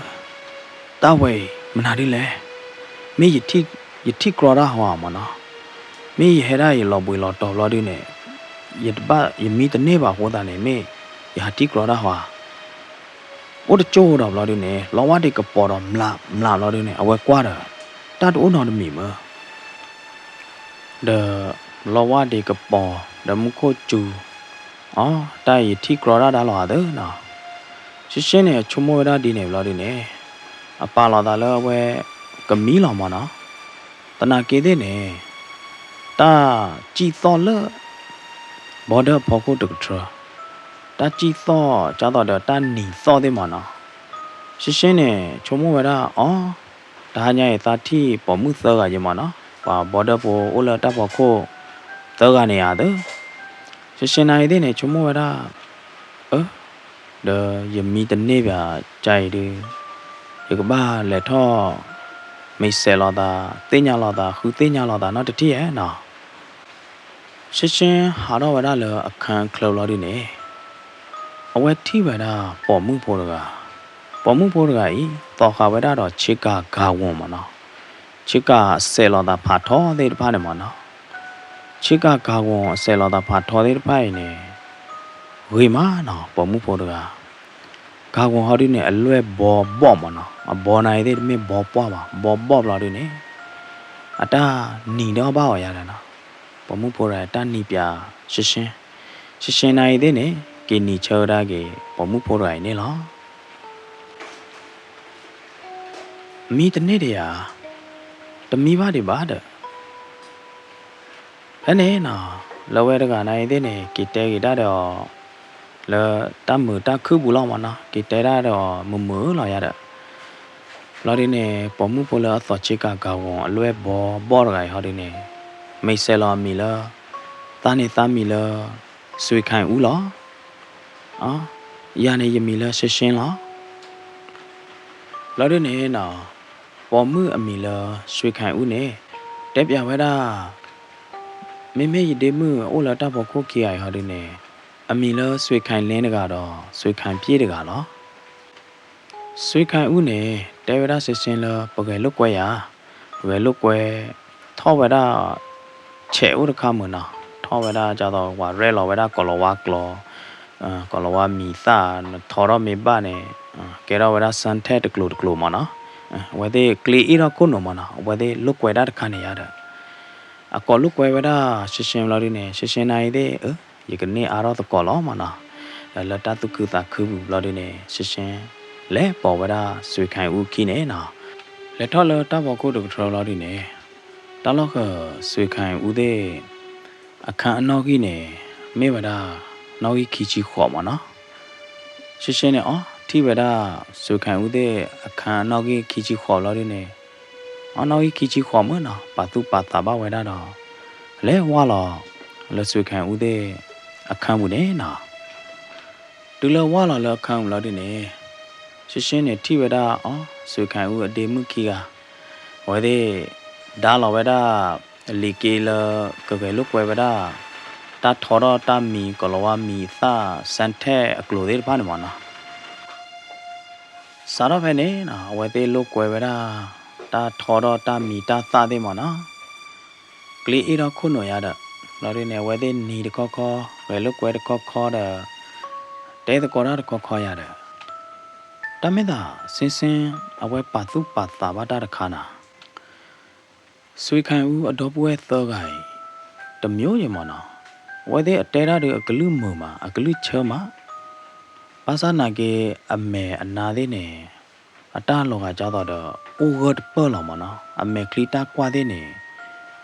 တၢ်ဝဲအံၤ မနုၤဒ်လဲၣ်. မ့ၢ်ယထံၣ်ကြီတၢ်ဟီဧါမၢ်နီၤ, မ့ၢ်ယဟဲဒၣ်ယလီၤဘှံးလီၤတီၤဘျီဒုန့ၣ် ယတဘၣ်ယမံတန့ၢ်ဘၣ်အဃိသတးန့ၣ် မ့ၢ်ယဟးထံၣ်ကြီတၢ်ဟီဧါ. အိၣ်တကၠိၢ်ဒီးဘျီဒုန့ၣ် လီဝါဒံးကပီၤဒီးမျးမျးဘျီဒုန့ၣ် အဝဲကွၢ်ဒီး တၢ်တအိၣ်နီတမံၤမၢ် ဒီး လီဝါဒ့ကပီၤ ဒီးမူခိၣ်စူၤ, အိ တၢ်အံၤယထံၣ်ကြီတၢ်ဒါလီၤဧါသၢနီၤ. ရှ့ရှ့န့ၣ် အဆိကမိၣ်ဝဲဒၣ်ဒ်န့ၣ်ဘျီဒုန့ၣ်, အပာ်လီၤသးလၢအဝဲ ကမံလီၤမၢ်နီၤ. သနာ်က့သ့ၣ်န့ၣ် တၢ်စံၣ်သီၣ်လၢ ဘီဒၢၣ်အဖီခိၣ်တကထြၢ, တၢ်စံၣ်သီၣ်ကၢ်သိးဒီးတၢ်နံၤသီၣ်သ့ၣ်မၢ်နီၤ. ရှ့ရှ့န့ၣ် ဆိကမိၣ်ဝဲဒၣ် အိ တဟါညါအံၤသးထံၣ်ပိာ်မုၣ်သၢဂၤယဲမၢ်နီၤ, ပှၤဘီဒၢၣ်ဖိအိၣ်လၢတၢ်ဖီခိၣ် သၢဂၤန့ၣ်ဧါသၢ. ရှ့ရှ့နၤအံၤသ့ၣ်န့ၣ် ဆိကမိၣ်ဝဲဒၣ် အၢ ဒီးယမံတန့ၢ်ဘၣ်ကအံၤဒုး ယကဘၣ်လဲၤထီၣ် မ့ၢ်စဲးလိာ်သး သ့ၣ်ညါလိာ်သး ဃုသ့ၣ်ညါလိာ်သးနီတထံၣ်ဧါနီၤ. ရှ့ရှ့ဟးထီၣ်ဝဲဒၣ်လၢအခန်းအချၢဘျီဒုန့ၣ် အဝဲထံၣ်ဝဲဒၣ်ပိာ်မုၣ်ဖိတဂၤ, ပိာ်မုၣ်ဖိတဂၤအံၤ သိးဃာ်ဝဲဒၣ်ဒီးဆ့ကၤကၤဝီၤမၢ်နီၤ, ဆ့ကၤအစဲးလိာ်သးဖးထီသ့ၣ်တဖၣ်န့ၣ်မၢ်နီၤ. ဆ့ကၤကၤဝီၤအစဲးလိာ်သးဖးထီသ့ၣ်တဖၣ်အံၤန့ၣ် ဂ့ၤမးနီၤ ပိာ်မုၣ်ဖိတဂၤ ကၤဝီၤဟီဒုန့ၣ် အလွဲၢ်ဘီဘီၣ်မၢ်နီၤ, အဘီနၤအံၤသ့ၣ်တမ့ၢ်ဘီပှၢ်ဘၣ်, ဘီဘီၣ်ဘျီဒုန့ၣ် အတၢ်နံၤဒီးဘၣ်အီၤယါဒီးနီၤ, ပိာ်မုၣ်ဖိတဂၤအတၢ်နံၤပၠး ရှ့ရှ့, ရှ့ရှ့နၤအံၤသ့ၣ်န့ၣ် က့ၤနံၤဆၢဝဲဒၣ်က့ၤ ပိာ်မုၣ်ဖိတဂၤအံၤန့ၣ်လီၤ. မံတန့ၢ်ဒံးဧါ, တမံဘၣ်ဒံးဘၣ်ဒီး ဖဲန့ၣ်နီၤ လၢဝဲတဂၤနၤအံၤသ့ၣ်န့ၣ် က့ၤတဲက့ၤတၢ်ဒီး လၢတၢ်မုာ်တၢ်ခုၣ်ပူၤလီၤမၢ်နီၤ, က့ၤတဲတၢ်ဒီးမုာ်မုာ်လီၤယါဒီး ဘျီဒုန့ၣ် ပိာ်မုၣ်ဖိလၢအသိးဆ့ကၤကၤဝီၤအလွဲၢ်ဘီဘီၣ်တဂၤအံၤဟီဒုန့ၣ် မ့ၢ်စဲးလီၤအမံၤလၢ သးန့ၣ်သးမံၤလၢ ဆွ့ခၢၣ်အူလီၤ. ယၤန့ၣ်ယမံၤလၢရှ့ရှ့လီၤ. ဘျီဒုန့ၣ်နီၤ ပိာ်မုၣ်အမံၤလၢဆွ့ခၢၣ်အူန့ၣ် တဲပၠးဝဲဒၣ် မ့မ့ၢ်ယဒ့မုၣ်အိၣ်လၢတၢ်ဖီခိၣ်ခံဂၤအံၤဟီဒုန့ၣ် အမံၤလၢဆွ့ခၢၣ်လ့တဂၤဒီး ဆွ့ခၢၣ်ပျ့ၣ်တဂၤလီၤ. ဆွ့ခၢၣ်အူန့ၣ် တဲဝဲဒၣ်ရှ့ရှ့လၢပဂဲၤလိာ်ကွဲယၤ, ပဂဲၤလိာ်ကွဲ ထီၣ်ဝဲဒၣ် ဆဲးအိၣ်တခါမုၢ်နီၤ, ထီၣ်ဝဲဒၣ်ကၢ်သိးပှၤရဲၣ်လီၤဝဲဒၣ်ကိၤလၤဝါကျိာ်, ကိၤလၤဝါမံၤသၣ် နထီထီၣ်မ့ၢ်ဘၣ်န့ၣ် ကဲထီၣ်ဝဲဒၣ် စၣ်ထဲၣ် တကျိၤတကျိၤမၢ်နီၤ, အဝဲသ့ၣ်ကျ့အ့ၣ်ထီၣ်ခိၣ်နူာ်မၢ်နီၤ, အဝဲသ့ၣ်လိာ်ကွဲတၢ်တခါန့ၣ်ယါဒီး အကိးလိာ်ကွဲဝဲဒၣ်ရှ့ရှ့ဘျီဒုန့ၣ် ရှ့ရှ့နၤအံၤသ့ၣ် အၢ ယကန့ၢ်အါထီၣ်သကိးလီၤမၢ်နီၤ, ဒီးလၢတၢ်သူၣ်ခုသးခုပူၤဘျီဒုန့ၣ် ရှ့ရှ့ လဲၤပိာ်ဝဲဒၣ်ဆွ့ခၢၣ်အူခံန့ၣ်နီၤ, လဲၤထီၣ်လၢတၢ်ဖီခိၣ်တကထြၢဘျီဒုန့ၣ် တၢ်လီၢ်ဃၢၤဆွ့ခၢၣ်အူသ့ၣ် အခန်းအနီၣ်ဂံၢ်န့ၣ် မ့ၢ်ဝဲဒၣ် နီၣ်ဂံၢ်ခံဆံဃိးမၢ်နီၤ. ရှ့ရှ့န့ၣ် အိ ထံၣ်ဝဲဒၣ်ဆွ့ခၢၣ်အူသ့ၣ် အခန်းအနီၣ်ဂံၢ်ခံဆံဃိးဘျီဒုန့ၣ် အိ နီၣ်ဂံၢ်ခံဆံဃိးမၢ်နီၤ ပာ်သူၣ်ပာ်သးဘၣ်ဝဲဒၣ်ဒီး လဲၤဝၢ်လီၤလၢဆွ့ခၢၣ်အူသ့ၣ် အခန်းပူၤန့ၣ်နီၤ. တုၤလၢဝၢ်လီၤလၢအခန်းပူၤဘျီဒုန့ၣ် ရှ့ရှ့န့ၣ်ထံၣ်ဝဲဒၣ် အိ ဆွ့ခၢၣ်အူအဒ့မုၣ်ခံဂၤ အဝဲသ့ၣ် ဒါလီၤဝဲဒၣ် လံာ်က့လၢ ကဂဲၤလိာ်ကွဲဝဲဒၣ် တၢ်ထီထီၣ်တၢ်မံၤ ကိၤလၤဝါမံၤသၣ် စၣ်ထဲၣ်အကျိၤသ့ၣ်တဖၣ်န့ၣ်မၢ်နီၤ. စးထီၣ်ဖဲန့ၣ်နီၤ အဝဲသ့ၣ်လိာ်ကွဲဝဲဒၣ် တၢ်ထီထီၣ်တၢ်မံၤတၢ်သၣ်သ့ၣ်မၢ်နီၤ ကျ့အ့ၣ်ထီၣ်ခိၣ်နူာ်ယါဒီး ဘျီဒုန့ၣ် အဝဲသ့ၣ်နံၤတခီခီ ဂဲၤလိာ်ကွဲတခီခီဒီး တဲသကိးတၢ်တခီခီယါဒီး တၢ်မ့ၢ်သး ရှ့ရှ့ အဝဲပာ်သူၣ်ပာ်သးဘၣ်တၢ်တခါနီၤ ဆွ့ခၢၣ်အူအဒီပုၢ်ဝဲၢ်သၢဂၤအံၤ တမံၤယဲမၢ်နီၤ အဝဲသ့ၣ်အတဲတၢ်ဒီးအကလုၢ်မုာ်မး အကလုၢ်ဆၢမး ဘၣ်ဆၣ်နာ်က့ အမဲာ်အနါသ့ၣ်န့ၣ် အတၢ်လီၤဂာ်ကၢ်သိးဒီး အိၣ်ဂၢၢ်တပၢၢ်လီၤမၢ်နီၤ အမဲာ်ချံတၢ်ကွၢ်သ့ၣ်န့ၣ်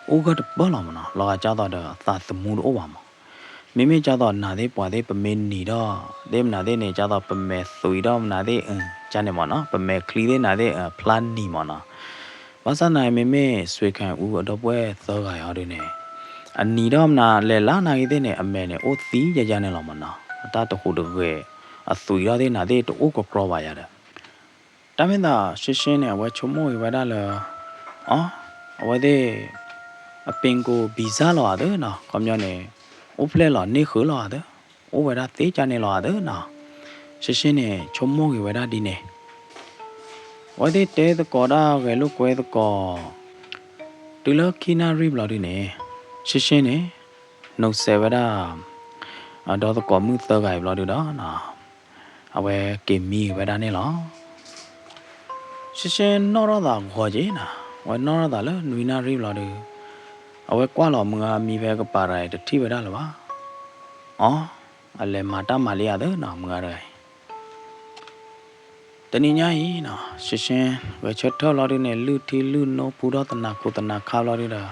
အိၣ်ဂၢၢ်တပၢၢ်လီၤမၢ်နီၤ လီၤဂာ်ကၢ်သိးဒီး သးသမူတအိၣ်ဘၣ်မၢ် မ့မ့ၢ်ကၢ်သိးနၤသ့ၣ်ပှၤသ့ၣ် ပမ့ၢ်နံၤဒီး သ့ၣ်မနၤသ့ၣ်န့ၣ် ကၢ်သိးပမဲာ်သွံးဒီးမနၤသ့ၣ် ကန့ၣ်မၢ်နီၤ ပမဲာ်ချံသ့ၣ်နၤသ့ၣ် ဖျါနံၤမၢ်နီၤ ဘၣ်ဆၣ်နာ်က့ မ့မ့ၢ်ဆွ့ခၢၣ်အူအဒီပုၢ်ဝဲၢ်သၢဂၤအံၤဟီဒုန့ၣ် အနံၤဒီးမနၤလဲၤလၢနၤဂ့ၤသ့ၣ်န့ၣ် အမဲာ်န့ၣ် အိၣ်သံယါယါန့ၣ်လီၤမၢ်နီၤ အတၢ်တဟူးတဂဲၤ အသွံးထီၣ်သ့ၣ်နၤသ့ၣ်တအိၣ်ကကြီဘၣ်ယါဒီး တၢ်မ့ၢ်သး ရှ့ရှ့န့ၣ် အဝဲဆိကမိၣ်ဂ့ၤဝဲဒၣ်လၢ အိ အဝဲသ့ၣ် အပ့ၤကိၢ်ဘံစၢ်လီၤဧါသၢနီၤ ခီပညီန့ၣ် အိၣ်ဖျဲၣ်လီၤန့ၢ်ဃုာ်လီၤဧါသၢ အိၣ်ဝဲဒၣ်သ့ကၢ်န့ၣ်လီၤဧါသၢနီၤ ရှ့ရှ့န့ၣ် ဆိကမိၣ်ဂ့ၤဝဲဒၣ်ဒ်န့ၣ် အဝဲသ့ၣ်တဲသကိးတၢ်ဂဲၤလိာ်ကွဲသကိး တုၤလၢခံနၣ်ရံၣ်ဘျီဒုန့ၣ် ရှ့ရှ့န့ၣ် နိးစဲးဝဲဒၣ် ဒီသကိးမုၣ်သၢဂၤအံၤဘျီဒုဒီး အဝဲက့ၤမံဝဲဒၣ်န့ၣ်လီၤ. ရှ့ရှ့နီၣ်ထီၣ်သးဂီၤက့ၤနီၤ အဝဲနီၣ်ထီၣ်သးလၢနွံနၣ်ရံၣ်ဘျီဒု အဝဲကွၢ်လီၤမုၢ်ဂၤမံဖဲကပၤတဂၤအံၤ တထံၣ်ဝဲဒၣ်လၢၤဘၣ်. အီ, အလဲၤမၤတၢ်မၤလံဧါသၢနီၤ မုၢ်ဂၤတဂၤအံၤ. တနံၤညါအံၤနီၤ ရှ့ရှ့ ဂဲၤဆၢထၢၣ်လီၤဒုန့ၣ် လုၢ်ထံလုၢ်နိ ပူထီၣ်သနၤခိၣ်သနၤခါလီၤဒုဒီး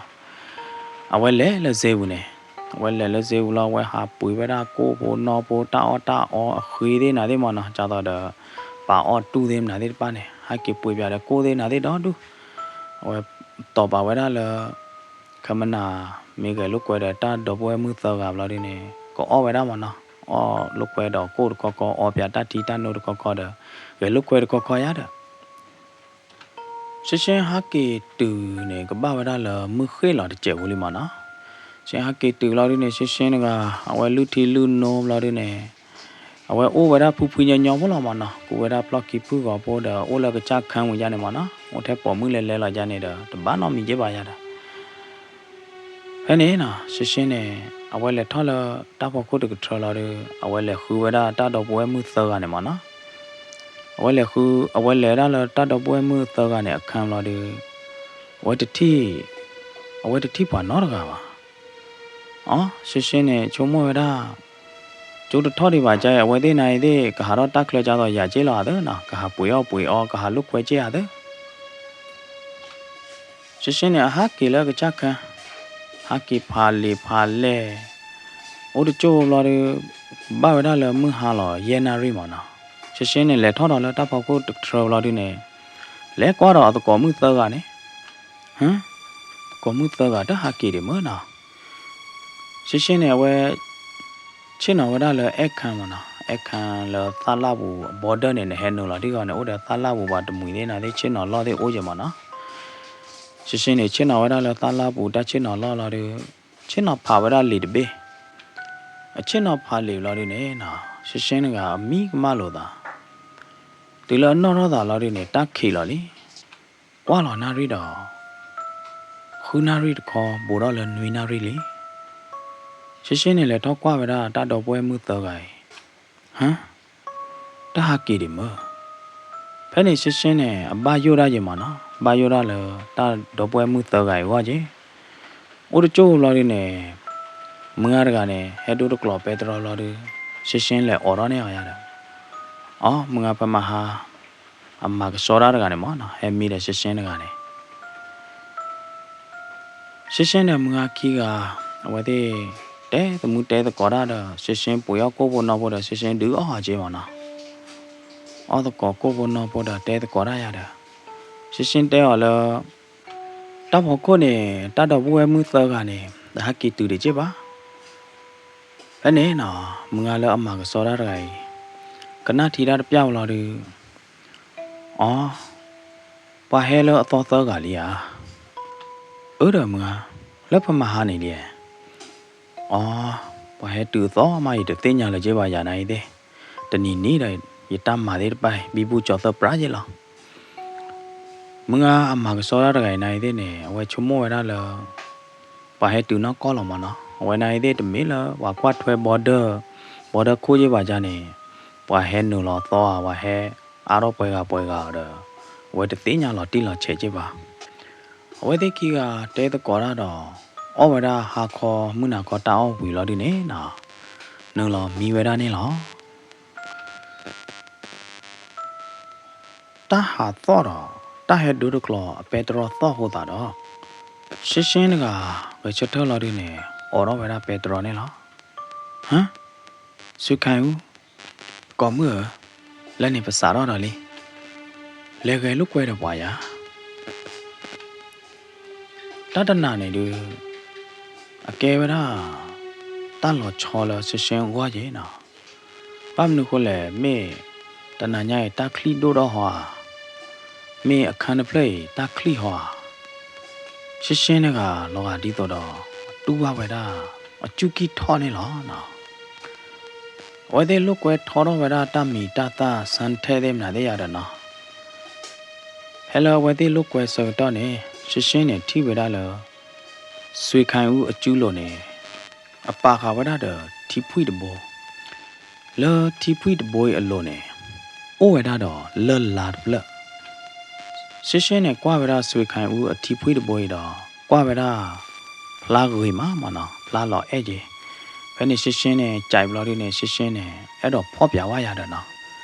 အဝဲလဲၤလၢစ့ပူၤန့ၣ်, အဝဲလဲၤလၢစ့ပူၤလီၤ အဝဲဟးပှ့ၤဝဲဒၣ်ကိၣ်ဖိနီၢ်ဖိ တၢ်အီၣ်တၢ်အီအဃ့သ့ၣ်နၤသ့ၣ်မ့ၢ်နီၤ, ကၢ်သိးဒီး ပာ်အီၣ်တူၢ်သ့ၣ်မနုၤသ့ၣ်တဖၣ်န့ၣ် ဟဲက့ၤပှ့ၤပၠးဒီးကိၣ်သ့ၣ်နၤသ့ၣ်ဒီဒူၣ်, အဝဲတီၢ်ပာ်ဝဲဒၣ်လၢ ခမနၤ မ့ၢ်ဂဲၤလိာ်ကွဲဒီးတၢ်ဒီပုၢ်ဝဲၢ်မုၣ်သၢဂၤဘျီဒုန့ၣ် ကအီၣ်ဝဲဒၣ်မ့ၢ်နီၤ, အီၣ်လိာ်ကွဲဒီးကိၣ်တခီခီ အီပၠးတၢ်ထံတၢ်နိတခီခီဒီး ဂဲၤလိာ်ကွဲတခီခီယါဒီး ရှ့ရှ့ဟဲက့ၤတုၤန့ၣ် ကဘၣ်ဝဲဒၣ်လၢမုၢ်ဃ့ၢ်လီၤတစဲးဖိလံမ့ၢ်နီၤ. ရှ့ဟဲက့ၤတုၤလီၤဒုန့ၣ် ရှ့ရှ့တဂၤ အဝဲလုၢ်ထံလုၢ်နိဘျီဒုန့ၣ် အဝဲအိၣ်ဝဲဒၣ်ဖုဖုညီညီဖိလီၤမ့ၢ်နီၤ, ကူးဝဲဒၣ်ဖျီၣ်ခံဖုဂီၤဖိဒီး အိၣ်လၢကစၢ်ခၢၣ်ဝံၤယါန့ၣ်မ့ၢ်နီၤ, အိၣ်ထဲပိာ်မုၣ်လဲၤလဲၤလီၤယါန့ၣ်ဒီး တဘၣ်နီတမံၤက့ဘၣ်ယါဒီး ဖဲန့ၣ်နီၤ ရှ့ရှ့န့ၣ် အဝဲလဲၤထီၣ်လၢတၢ်ဖီခိၣ်တကထြၢလီၤဒီး အဝဲလဲၤဃုဝဲဒၣ်တၢ်ဒီပုၢ်ဝဲၢ်မုၣ်သၢဂၤန့ၣ်မ့ၢ်နီၤ. အဝဲလဲၤဃု အဝဲလဲၤဒၣ်လၢတၢ်ဒီပုၢ်ဝဲၢ်မုၣ်သၢဂၤန့ၣ်အခၢၣ်လီၤဒီး အဝဲတထံၣ် အဝဲတထံၣ်ပှၤနီတဂၤဘၣ်. အီ ရှ့ရှ့န့ၣ် ဆိကမိၣ်ဝဲဒၣ် ကၠိတထီၣ်ဒံးဘၣ်ကါအံၤ အဝဲသ့ၣ်နၤအံၤသ့ၣ် ကဟးထီၣ်တၢ်ချၢကၢ်သိးယၤက့လီၤအသၢနီၤ, ကဟးပှ့ၤအီၣ်ပှ့ၤအီ ကဟးလိာ်ကွဲက့ဧါသၢ ရှ့ရှ့န့ၣ် အဟးက့ၤလၢကစၢ်ခၢၣ်, ဟးက့ၤဖးလံာ်ဖးလဲၢ်, အိၣ်တကၠိၢ်ဘျီဒီး ဘၣ်ဝဲဒၣ်လၢမုၢ်ဟါလီၤယဲၢ်နၣ်ရံၣ်မ့ၢ်နီၤ. ရှ့ရှ့န့ၣ် လဲၤထီၣ်ဒီးလၢတၢ်ဖီခိၣ်တကထြၢဘျီဒုန့ၣ် လဲၤကွၢ်ဒီးအသကိးမုၣ်သၢဂၤန့ၣ်, ဟၢ, သကိးမုၣ်သၢဂၤတဟးက့ၤဒံးမ့ၢ်နီၤ. ရှ့ရှ့န့ၣ် အဝဲ ဆ့ၣ်နီၤဝဲဒၣ်လၢအဲၣ်ခၢၣ်မ့ၢ်နီၤ, အဲၣ်ခၢၣ်လၢသၣ်လၣ်ပူၤအ border န့ၣ် နဟဲနုာ်လီၤထံဂီၤန့ၣ် အိၣ်ဒီးသၣ်လၣ်ပူၤပှၤတမှံၤသ့ၣ်နၤသ့ၣ် ဆ့ၣ်နီၤလီၢ်သ့ၣ်အိၣ်က့မ့ၢ်နီၤ. ရှ့ရှ့န့ၣ် ဆ့ၣ်နီၤဝဲဒၣ်လၢသၣ်လၣ်ပူၤတၢ်ဆ့ၣ်နီၤလီၢ်လီၤဒီး ဆ့ၣ်နီၤဖးဝဲဒၣ်လံာ်တဘ့ၣ်, အဆ့ၣ်နီၤဖးလံာ်ဘျီဒုန့ၣ်နီၤ ရှ့ရှ့တဂၤအမံကမၣ်လိာ်သး, တုၤလၢအနီၣ်ထီၣ်သးလီၤဒုန့ၣ် တၢ်ခံးလီၤလံ. ကွၢ်လီၤနၣ်ရံၣ်ဒီး ဃုနၣ်ရံၣ်တခီ ဘူးထီၣ်လၢနွံနၣ်ရံၣ်လံ. ရှ့ရှ့န့ၣ် လဲၤထီၣ်ကွၢ်ဝဲဒၣ်တၢ်ဒီပုၢ်ဝဲၢ်မုၣ်သၢဂၤအံၤ, ဟၢ, တၢ်ဟးက့ၤဒံးမ့ၢ်. ဖဲန့ၣ်ရှ့ရှ့န့ၣ် အဘၣ်ယိၣ်ဒၣ်ယဲမ့ၢ်နီၤ, ဘၣ်ယိၣ်ဒၣ်လၢတၢ်ဒီပုၢ်ဝဲၢ်မုၣ်သၢဂၤအံၤအဂီၢ်က့ အိၣ်တကၠိၢ်ဘျီဒုန့ၣ် မုၢ်ဂၤတဂၤန့ၣ် ဟဲဒိတကျိးပဲတြီဘျီဒု ရှ့ရှ့လဲၤအိးထီၣ်န့ၢ်အီၤယါဒီး အီ မုၢ်ဂၤဖဲမဟါ အမၤကဆှီတၢ်တဂၤန့ၣ်မ့ၢ်နီၤ ဟဲမံဒီးရှ့ရှ့တဂၤန့ၣ် ရှ့ရှ့ဒီးမုၢ်ဂၤခံဂၤ အဝဲသ့ၣ် တဲသမူတဲသကိးတၢ်ဒီး ရှ့ရှ့ပှ့ၤအီၣ်ကိၣ်ဖိနီၢ်ဖိဒီး ရှ့ရှ့ဒုးအီၣ်ဟးက့မ့ၢ်နီၤ. အီၣ်သကိးကိၣ်ဖိနီၢ်ဖိဒီးတဲသကိးတၢ်ယါဒီး ရှ့ရှ့တဲအီၤလၢ တၢ်ဖီခိၣ်န့ၣ် တၢ်ဒီပုၢ်ဝဲၢ်မုၣ်သၢဂၤန့ၣ် တဟဲက့ၤတုၤဒံးက့ဘၣ်. ဖဲန့ၣ်နီၤ မုၢ်ဂၤလၢအမၤကဆှီတၢ်တဂၤအံၤ ကနၣ်ထံတၢ်တပျၢ်ဝဲလီၤဒုး အီ ပှၤဟဲလၢအသီသၢဂၤလံဧါ. အၢဒီးမုၢ်ဂၤ လၢဖဲမဟါန့ၣ်လံ. အီ ပှၤဟဲတုၤအသီမးယတသ့ၣ်ညါလၢၤက့ဘၣ်ယၤနၤအံၤသ့ၣ်, တနံၤနံၤဒီး ယတၢ်မၤသ့ၣ်တဖၣ် ဘံဘူကၠီၤသၢပြးယဲလီၤ. မုၢ်ဂၤအမၤကဆှီတၢ်တဂၤအံၤနၤအံၤသ့ၣ်န့ၣ် အဝဲဆိကမိၣ်ဝဲဒၣ်လၢ ပှၤဟဲတုၤနီၢ်ကီၢ်လီၤမ့ၢ်နီၤ. အဝဲနၤအံၤသ့ၣ်တမ့ၢ်လၢပှၤကွၢ်ထွဲ border, border ခိၣ်ယဲဘၣ်ယါန့ၣ် ပှၤဟဲနုာ်လီၤသီဧါ ပှၤဟဲအါထီၣ်ပှဲၤဂၤပှဲၤဂၤဒီး အဝဲတသ့ၣ်ညါလီၤတံၢ်လီၤဆဲးက့ဘၣ်. အဝဲသ့ၣ်ခံဂၤတဲသကိးတၢ်ဒီး အီၣ်ဝဲဒၣ်ဟါခီမုၢ်နၤခီတၢ်အီၣ်ဝံၤလီၤဒုးန့ၣ်နီၤ နုာ်လီၤမံဝဲဒၣ်န့ၣ်လီၤ. တၢ်ဟးသီၣ်ဒီး တၢ်ဟဲဒိတကျိးအပဲတြီသီၣ်အဃိသတးဒီး ရှ့ရှ့တဂၤ ဂဲၤဆၢထၢၣ်လီၤဒုးန့ၣ် အိးထီၣ်ဝဲဒၣ်ပဲတြီန့ၣ်လီၤ. ဟၢ, ဆွ့ခါအူ, ကိးမုၣ်ဧၢ, လၢန့ၣ်ပစးထီၣ်ဒီးလံ. လဲၤဂဲၤလိာ်ကွဲဒီးပှၤယၤ တၢ်တနၤန့ၣ်ဒုး အကဲဝဲဒၣ် တၢ်လီၤဆီလၢရှ့ရှ့အဂီၢ်က့နီၤ. ဘၣ်မနုၤဃိလဲၣ်, မ့ၢ်တနၤညါအံၤ တၢ်ချံၣ်ဒိၣ်ထီၣ်ဟီဧါ, မ့ၢ်အခါတဖျၢၣ်အံၤ တၢ်ချံၣ်ဟီဧါ. ရှ့ရှ့တဂၤလီၤဂာ်ဒ်သိးဒီး အတူၢ်ဘၣ်ဝဲဒၣ် အစူၢ်ကံၢ်ထီၣ်န့ၣ်လီၤနီၤ. အဝဲသ့ၣ်လိာ်ကွဲထီထီၣ်ဝဲဒၣ်တၢ်မံၤတၢ်သၣ် ဆၣ်ထဲသ့ၣ်မနုၤသ့ၣ်ယါဒီးနီၤ. ဖဲလၢအဝဲသ့ၣ်လိာ်ကွဲဆၢကတီၢ်န့ၣ် ရှ့ရှ့န့ၣ်ထံၣ်ဝဲဒၣ်လၢ ဆွ့ခါအူအစုလိၤန့ၣ် အပာ်ဃာ်ဝဲဒၣ်ဒီးထံဖှံၣ်တဘိ, လၢထံဖှံၣ်တဘိအံၤအလိၤန့ၣ် အိၣ်ဝဲဒၣ်ဒီးလၢၢ်လါတဖျၢၣ်. ရှ့ရှ့န့ၣ်ကွၢ်ဝဲဒၣ်ဆွ့ခါအူအထံဖှံၣ်တဘိအံၤဒီး ကွၢ်ဝဲဒၣ် ဖျါဂ့ၤမးမ့ၢ်နီၤ, ဖျါလီၤအဲၣ်က့ၤ. ဖဲန့ၣ်ရှ့ရှ့န့ၣ် ကးဘျီဒုန့ၣ် ရှ့ရှ့န့ၣ် အဲၣ်ဒိးဖီၣ်ပျးဝဲယၤဒီးနီၤ.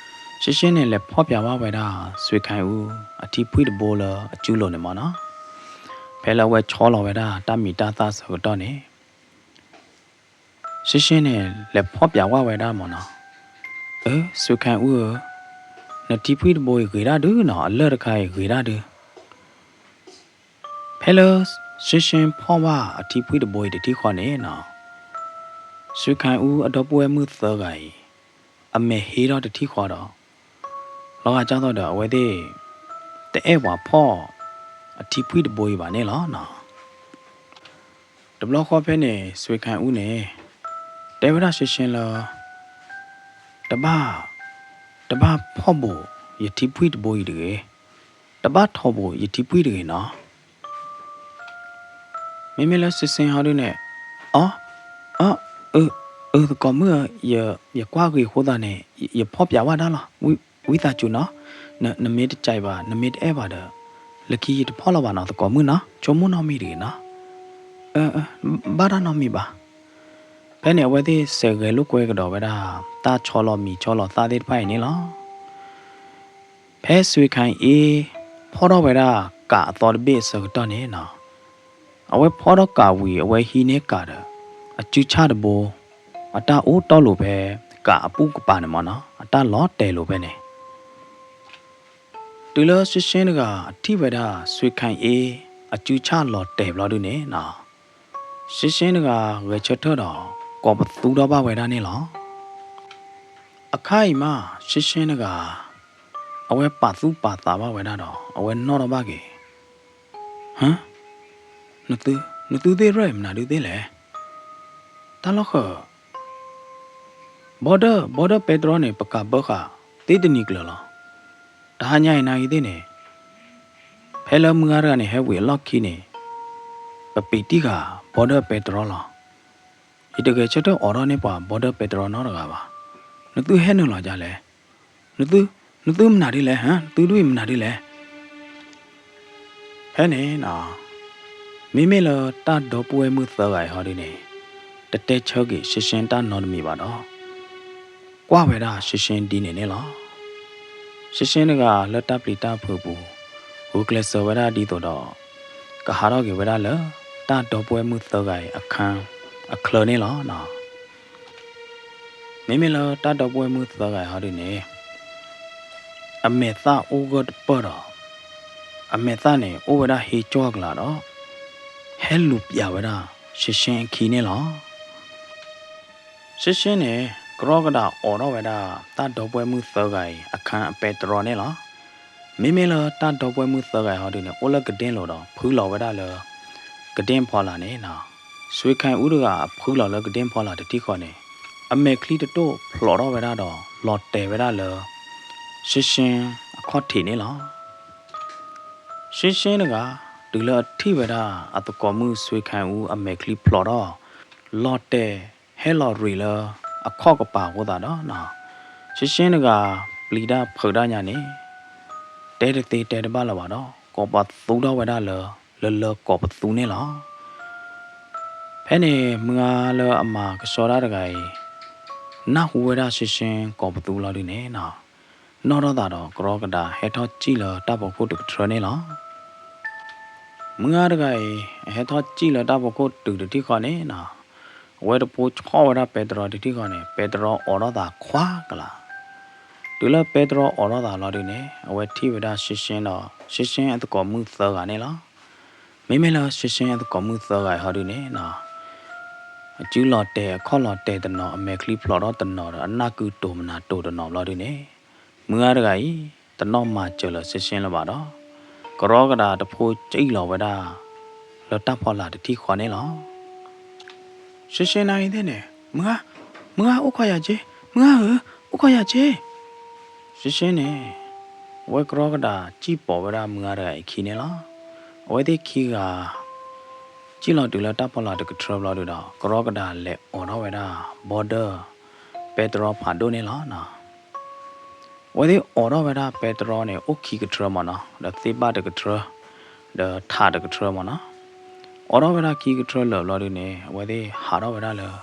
ရှ့ရှ့န့ၣ် လဲၤဖီၣ်ပျးဝဲဒၣ် စူခၢၣ်အူ အထံဖှံၣ်တဘိလၢအစုလိၤန့ၣ်မ့ၢ်နီၤ. ဖဲလၢအဝဲဆီလီၤဝဲဒၣ်တၢ်မံၤတၢ်သၣ်အဆၢကတီၢ်န့ၣ် ရှ့ရှ့န့ၣ် လဲၤဖီၣ်ပျးဝဲဒၣ်မ့ၢ်နီၤ. အၢ စူခၢၣ်အူဧၢ, နထံဖှံၣ်တဘိအံၤဂ့ၤဒၣ်ဒုနီၤ, အလၢၢ်တခါအံၤဂ့ၤဒၣ်ဒု. ဖဲလၢရှ့ရှ့ဖီၣ်ဘၣ်အထံဖှံၣ်တဘိအံၤတထံၣ်ဃီန့ၣ်နီၤ, စူခၢၣ်အူအဒီပုၢ်ဝဲၢ်မုၣ်သၢဂၤအံၤ အမဲာ်ဟ့ထီၣ်တထံၣ်ဃီဒီး လီၤဂာ်ကၢ်သိးဒီးအဝဲသ့ၣ် တအဲၣ်ပှၤဖီၣ်အထံဖှံၣ်တဘိအံၤဘၣ်န့ၣ်လီၤနီၤ. တဘျီဃီဖဲန့ၣ် စူခၢၣ်အူန့ၣ် တဲဝဲဒၣ်ရှ့ရှ့လၢ တဘၣ်, တဘၣ်ဖီၣ်ဘူးယထံဖှံၣ်တဘိအံၤတဂ့ၤ, တဘၣ်ထိးဘူးယထံဖှံၣ်တဂ့ၤနီၤ. မ့မ့ၢ်လၢရှ့ရှ့ဟီဒုန့ၣ်, အီ, အီ, အၢ, အၢ သကိးမုၣ်ဧၢ, ယကွၢ်ဂ့ၤအဃိသတးန့ၣ် ယဖီၣ်ပျးဝဲဒၣ်လီၤ. ဝံသးစူၤနီၤ, နမ့ၢ်တကးဘၣ် နမ့ၢ်တအဲၣ်ဘၣ်ဒီး လၢခံယတဖီၣ်လီၤဘၣ်နီၤ သကိးမုၣ်နီၤ, ဆိကမိၣ်နီတမံၤတဂ့ၤနီၤ. အၢ, ဘၣ်တၢ်နီတမံၤဘၣ်. ဖဲန့ၣ်အဝဲသ့ၣ်စဲးဂဲၤလိာ်ကွဲကဒီးဝဲဒၣ် တၢ်ဆီလီၤမံၤဆီလီၤသၣ်သ့ၣ်တဖၣ်အံၤန့ၣ်လီၤ. ဖဲစူခၢၣ်အူ ဖီၣ်ထီၣ်ဝဲဒၣ်ကးအသီတဘ့ၣ်အဆၢကတီၢ်န့ၣ်နီၤ, အဝဲဖီၣ်ထီၣ်ကးဝံၤ အဝဲဟံးန့ၢ်ကးဒီး အစုဆၣ်တဘိ, အတၢ်အိၣ်တီၢ်လိာ်ဖဲကးအပူၤကပၤန့ၣ်မ့ၢ်နီၤ, အတၢ်လီၤတဲာ်လိာ်ဖဲန့ၣ် တုၤလၢရှ့ရှ့တဂၤအထံၣ်ဝဲဒၣ် စူခၢၣ်အူ အစုဆၣ်လီၤတဲာ်ဘျီဒုန့ၣ်နီၤ, ရှ့ရှ့တဂၤဂဲၤဆၢထၢၣ်ဒီး ကိးပသူထီၣ်ဘၣ်ဝဲဒၣ်န့ၣ်လီၤ. အခါအံၤမး ရှ့ရှ့တဂၤ အဝဲပာ်သူၣ်ပာ်သးဘၣ်ဝဲဒၣ်ဒီး အဝဲနီၣ်ထီၣ်ဘၣ်က့ၤ, ဟၢ, နသု, နသုသ့ၣ်ရဲၣ်မနုၤဒုသ့ၣ်လဲၣ်. တၢ်လီၢ်ဃၢၤ ဘီဒၢ, ဘီဒၢပဲတြီန့ၣ် ပကးဘၢဃာ်သ့တနံၤကျၢၤလီၤ. တဟါညါအံၤနာ်ဂ့ၤသ့ၣ်န့ၣ် ဖဲလၢမုၢ်ဂၤတဂၤန့ၣ် ဟဲဝံၤအလီၢ်ခံန့ၣ် ပပံးတံၢ်ဃာ်ဘီဒၢပဲတြီလီၤ. ယတဂဲၤဆၢထၢၣ်အိးထီၣ်န့ၢ်ပှၤဘီဒၢပဲတြီနီတဂၤဘၣ်. နသုဟဲနုာ်လီၤဒ်လဲၣ်. နသု, နသုမနုၤဒ်လဲၣ်, ဟၢ, နသုဒ်အံၤမနုၤဒ်လဲၣ်. ဖဲန့ၣ်နီၤ, မ့မ့ၢ်လၢတၢ်ဒီပုၢ်ဝဲၢ်မုၣ်သၢဂၤအံၤဟီဒုန့ၣ် တတဲဆၢက့ၤရှ့ရှ့တၢ်နီတမံၤဘၣ်ဒီး ကွၢ်ဝဲဒၣ်ရှ့ရှ့ဒ်န့ၣ်န့ၣ်လီၤ. ရှ့ရှ့တဂၤလၢတၢ်ပျံၤတၢ်ဖုးပူၤ ဂုာ်ကျဲးစၢးဝဲဒၣ်ဒ်သိးဒီး ကဟးထီၣ်က့ၤဝဲဒၣ်လၢ တၢ်ဒီပုၢ်ဝဲၢ်မုၣ်သၢဂၤအံၤအခန်းအချၢန့ၣ်လီၤ. မ့မ့ၢ်လၢတၢ်ဒီပုၢ်ဝဲၢ်မုၣ်သၢဂၤအံၤဟီဒုန့ၣ် အမဲာ်သၣ်အိၣ်ဂၢၢ်တပၢၢ်ဒီး အမဲာ်သၣ်န့ၣ် အိၣ်ဝဲဒၣ်ဟ့ကၠီၣ်ကလာ်ဒီး ဟဲလူၤပျးဝဲဒၣ် ရှ့ရှ့အခံန့ၣ်လီၤ. ရှ့ရှ့န့ၣ် ကရီကဒးအိးထီၣ်ဝဲဒၣ် တၢ်ဒီပုၢ်ဝဲၢ်မုၣ်သၢဂၤအံၤ အခန်းအပဲတြီန့ၣ်လီၤ. မ့မ့ၢ်လၢတၢ်ဒီပုၢ်ဝဲၢ်မုၣ်သၢဂၤအံၤဟီဒုန့ၣ် အိၣ်လၢကဒ့လိၤဒီး ဖုလီၤဝဲဒၣ်လၢ ကဒ့ဖီလာ်န့ၣ်နီၤ. စူခၢၣ်အူတဂၤအဖုလီၤလၢကဒ့ဖီလာ်တထံၣ်ဃီန့ၣ် အမဲာ်ချံတတိၢ်ဖျိးထီၣ်ဝဲဒၣ်ဒီး လီၤတဲာ်ဝဲဒၣ်လၢ ရှ့ရှ့အခီၣ်ထံးန့ၣ်လီၤ. ရှ့ရှ့တဂၤ တုၤလၢအထံၣ်ဝဲဒၣ် အသကိးမုၣ်စူခၢၣ်အူအမဲာ်ချံဖျိးထီၣ် လီၤတဲာ်ဟဲလီၤရံးလၢ အခီၣ်ကပၤအဃိသတးဒီး ရှ့ရှ့တဂၤ ပျံၤတၢ်ဖုးတၢ်ညါန့ၣ် တဲတသ့တဲတဘၣ်လၢၤဘၣ်ဒီး ကိးပသူထီၣ်ဝဲဒၣ်လၢ လၢလၢကိးပသူန့ၣ်လီၤ. ဖဲန့ၣ် မုၢ်ဂၤလၢအမၤကဆှီတၢ်တဂၤအံၤ နၢ်ဟူဝဲဒၣ်ရှ့ရှ့ကိးပသူလီၤဒုန့ၣ်နီၤ, နီၣ်ထီၣ်သးဒီးကရီကဒးဟဲထီၣ်စံၣ်လၢတၢ်ဖီခိၣ်တကထြၢန့ၣ်လီၤ. မုၢ်ဂၤတဂၤအံၤ အဟဲထီၣ်စံၣ်လၢတၢ်ဖီခိၣ်တုၤတထံၣ်ဃီန့ၣ်နီၤ, အဝဲတဖိဆီၣ်ဝဲဒၣ်ပဲတြီတထံၣ်ဃီန့ၣ် ပဲတြီအိးထီၣ်သးခွါကလာ်. တုၤလၢပဲတြီအိးထီၣ်သးလီၤဒုန့ၣ် အဝဲထံၣ်ဝဲဒၣ်ရှ့ရှ့ဒီး ရှ့ရှ့အသကိးမုၣ်သၢဂၤန့ၣ်လီၤ. မ့မ့ၢ်လၢရှ့ရှ့အသကိးမုၣ်သၢဂၤအံၤဟီဒုန့ၣ်နီၤ, အစုလီၤတဲာ်အခီၣ်လီၤတဲာ်တနီၤ အမဲာ်ချံဖျိးထီၣ်တနီၤဒီး အနၢ်ကုတိၤမနၤတိၤတနီၤဘျီဒုန့ၣ်, မုၢ်ဂၤတဂၤအံၤ တနီၣ်မၤစၢၤလၢရှ့ရှ့လၢၤဘၣ်ဒီး ကရီကဒးတဖိစံၣ်လီၤဝဲဒၣ် လၢတၢ်ဖီလာ်တထံၣ်ဃီန့ၣ်လီၤ. ရှ့ရှ့နာ်ဂ့ၤသ့ၣ်န့ၣ် မုၢ်ဂၤ, မုၢ်ဂၤအိၣ်ခိးယၤက့, မုၢ်ဂၤဧၢ, အိၣ်ခိးယၤက့. ရှ့ရှ့န့ၣ် အဝဲကရီကဒးစံၣ်ပိာ်ဝဲဒၣ်မုၢ်ဂၤတဂၤအံၤခံန့ၣ်လီၤ. အဝဲသ့ၣ်ခံဂၤ စံၣ်လီၤတုၤလၢတၢ်ဖီလာ်တကထြၢဘျီဒုဒီး ကရီကဒးလဲၤအိးထီၣ်ဝဲဒၣ် ဘီဒၢ ပဲတြီဖးဒိၣ်န့ၣ်လီၤ. အဝဲသ့ၣ်အိးထီၣ်ဝဲဒၣ်ပဲတြီန့ၣ် အိၣ်ခံကထြၢမ့ၢ်နီၤ, ဒီးသ့ၣ်ဘၣ်တကထြၢ, ဒီးထးတကထြၢမ့ၢ်နီၤ. အိးထီၣ်ဝဲဒၣ်ခံကထြၢလၢာ်ဘျီဒုန့ၣ် အဝဲသ့ၣ်ဟးထီၣ်ဝဲဒၣ်လၢ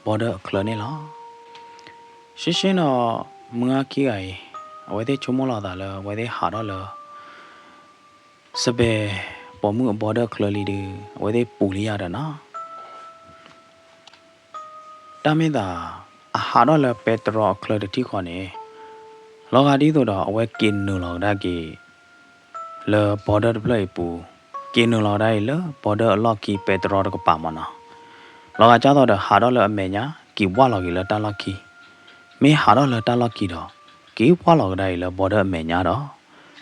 border အချၢန့ၣ်လီၤ. ရှင်းရှင်းဒီး မုၢ်ဂၤခံဂၤအံၤ အဝဲသ့ၣ်ဆိကမိၣ်လီၤသးလၢအဝဲသ့ၣ်ဟးထီၣ်လၢ စဘဲၣ်ပိာ်မုၣ်အ border အချၢလံဒု အဝဲသ့ၣ်ပူၤလံယၤဒီးနီၤ တၢ်မ့ၢ်သး အဟးထီၣ်လၢပဲတြီအချၢတထံၣ်ဃီန့ၣ် လီၤဂာ်ဒ်သိးဒီးအဝဲက့ၤနုာ်လီၤကဒါက့ၤ လၢ border တဖျၢၣ်အံၤပူၤ, က့ၤနုာ်လီၤကဒါအံၤလၢ border အလီၢ်ခံပဲတြီတကပၤမ့ၢ်နီၤ. လီၤဂာ်ကၢ်သိးဒီးဟးထီၣ်လၢအမဲာ်ညါ က့ၤဝၢ်လီၤက့ၤလၢတၢ်လီၢ်ခံ, မ့ၢ်ဟးထီၣ်လၢတၢ်လီၢ်ခံဒီး က့ၤဝၢ်လီၤကဒါအံၤလၢ border အမဲာ်ညါဒီး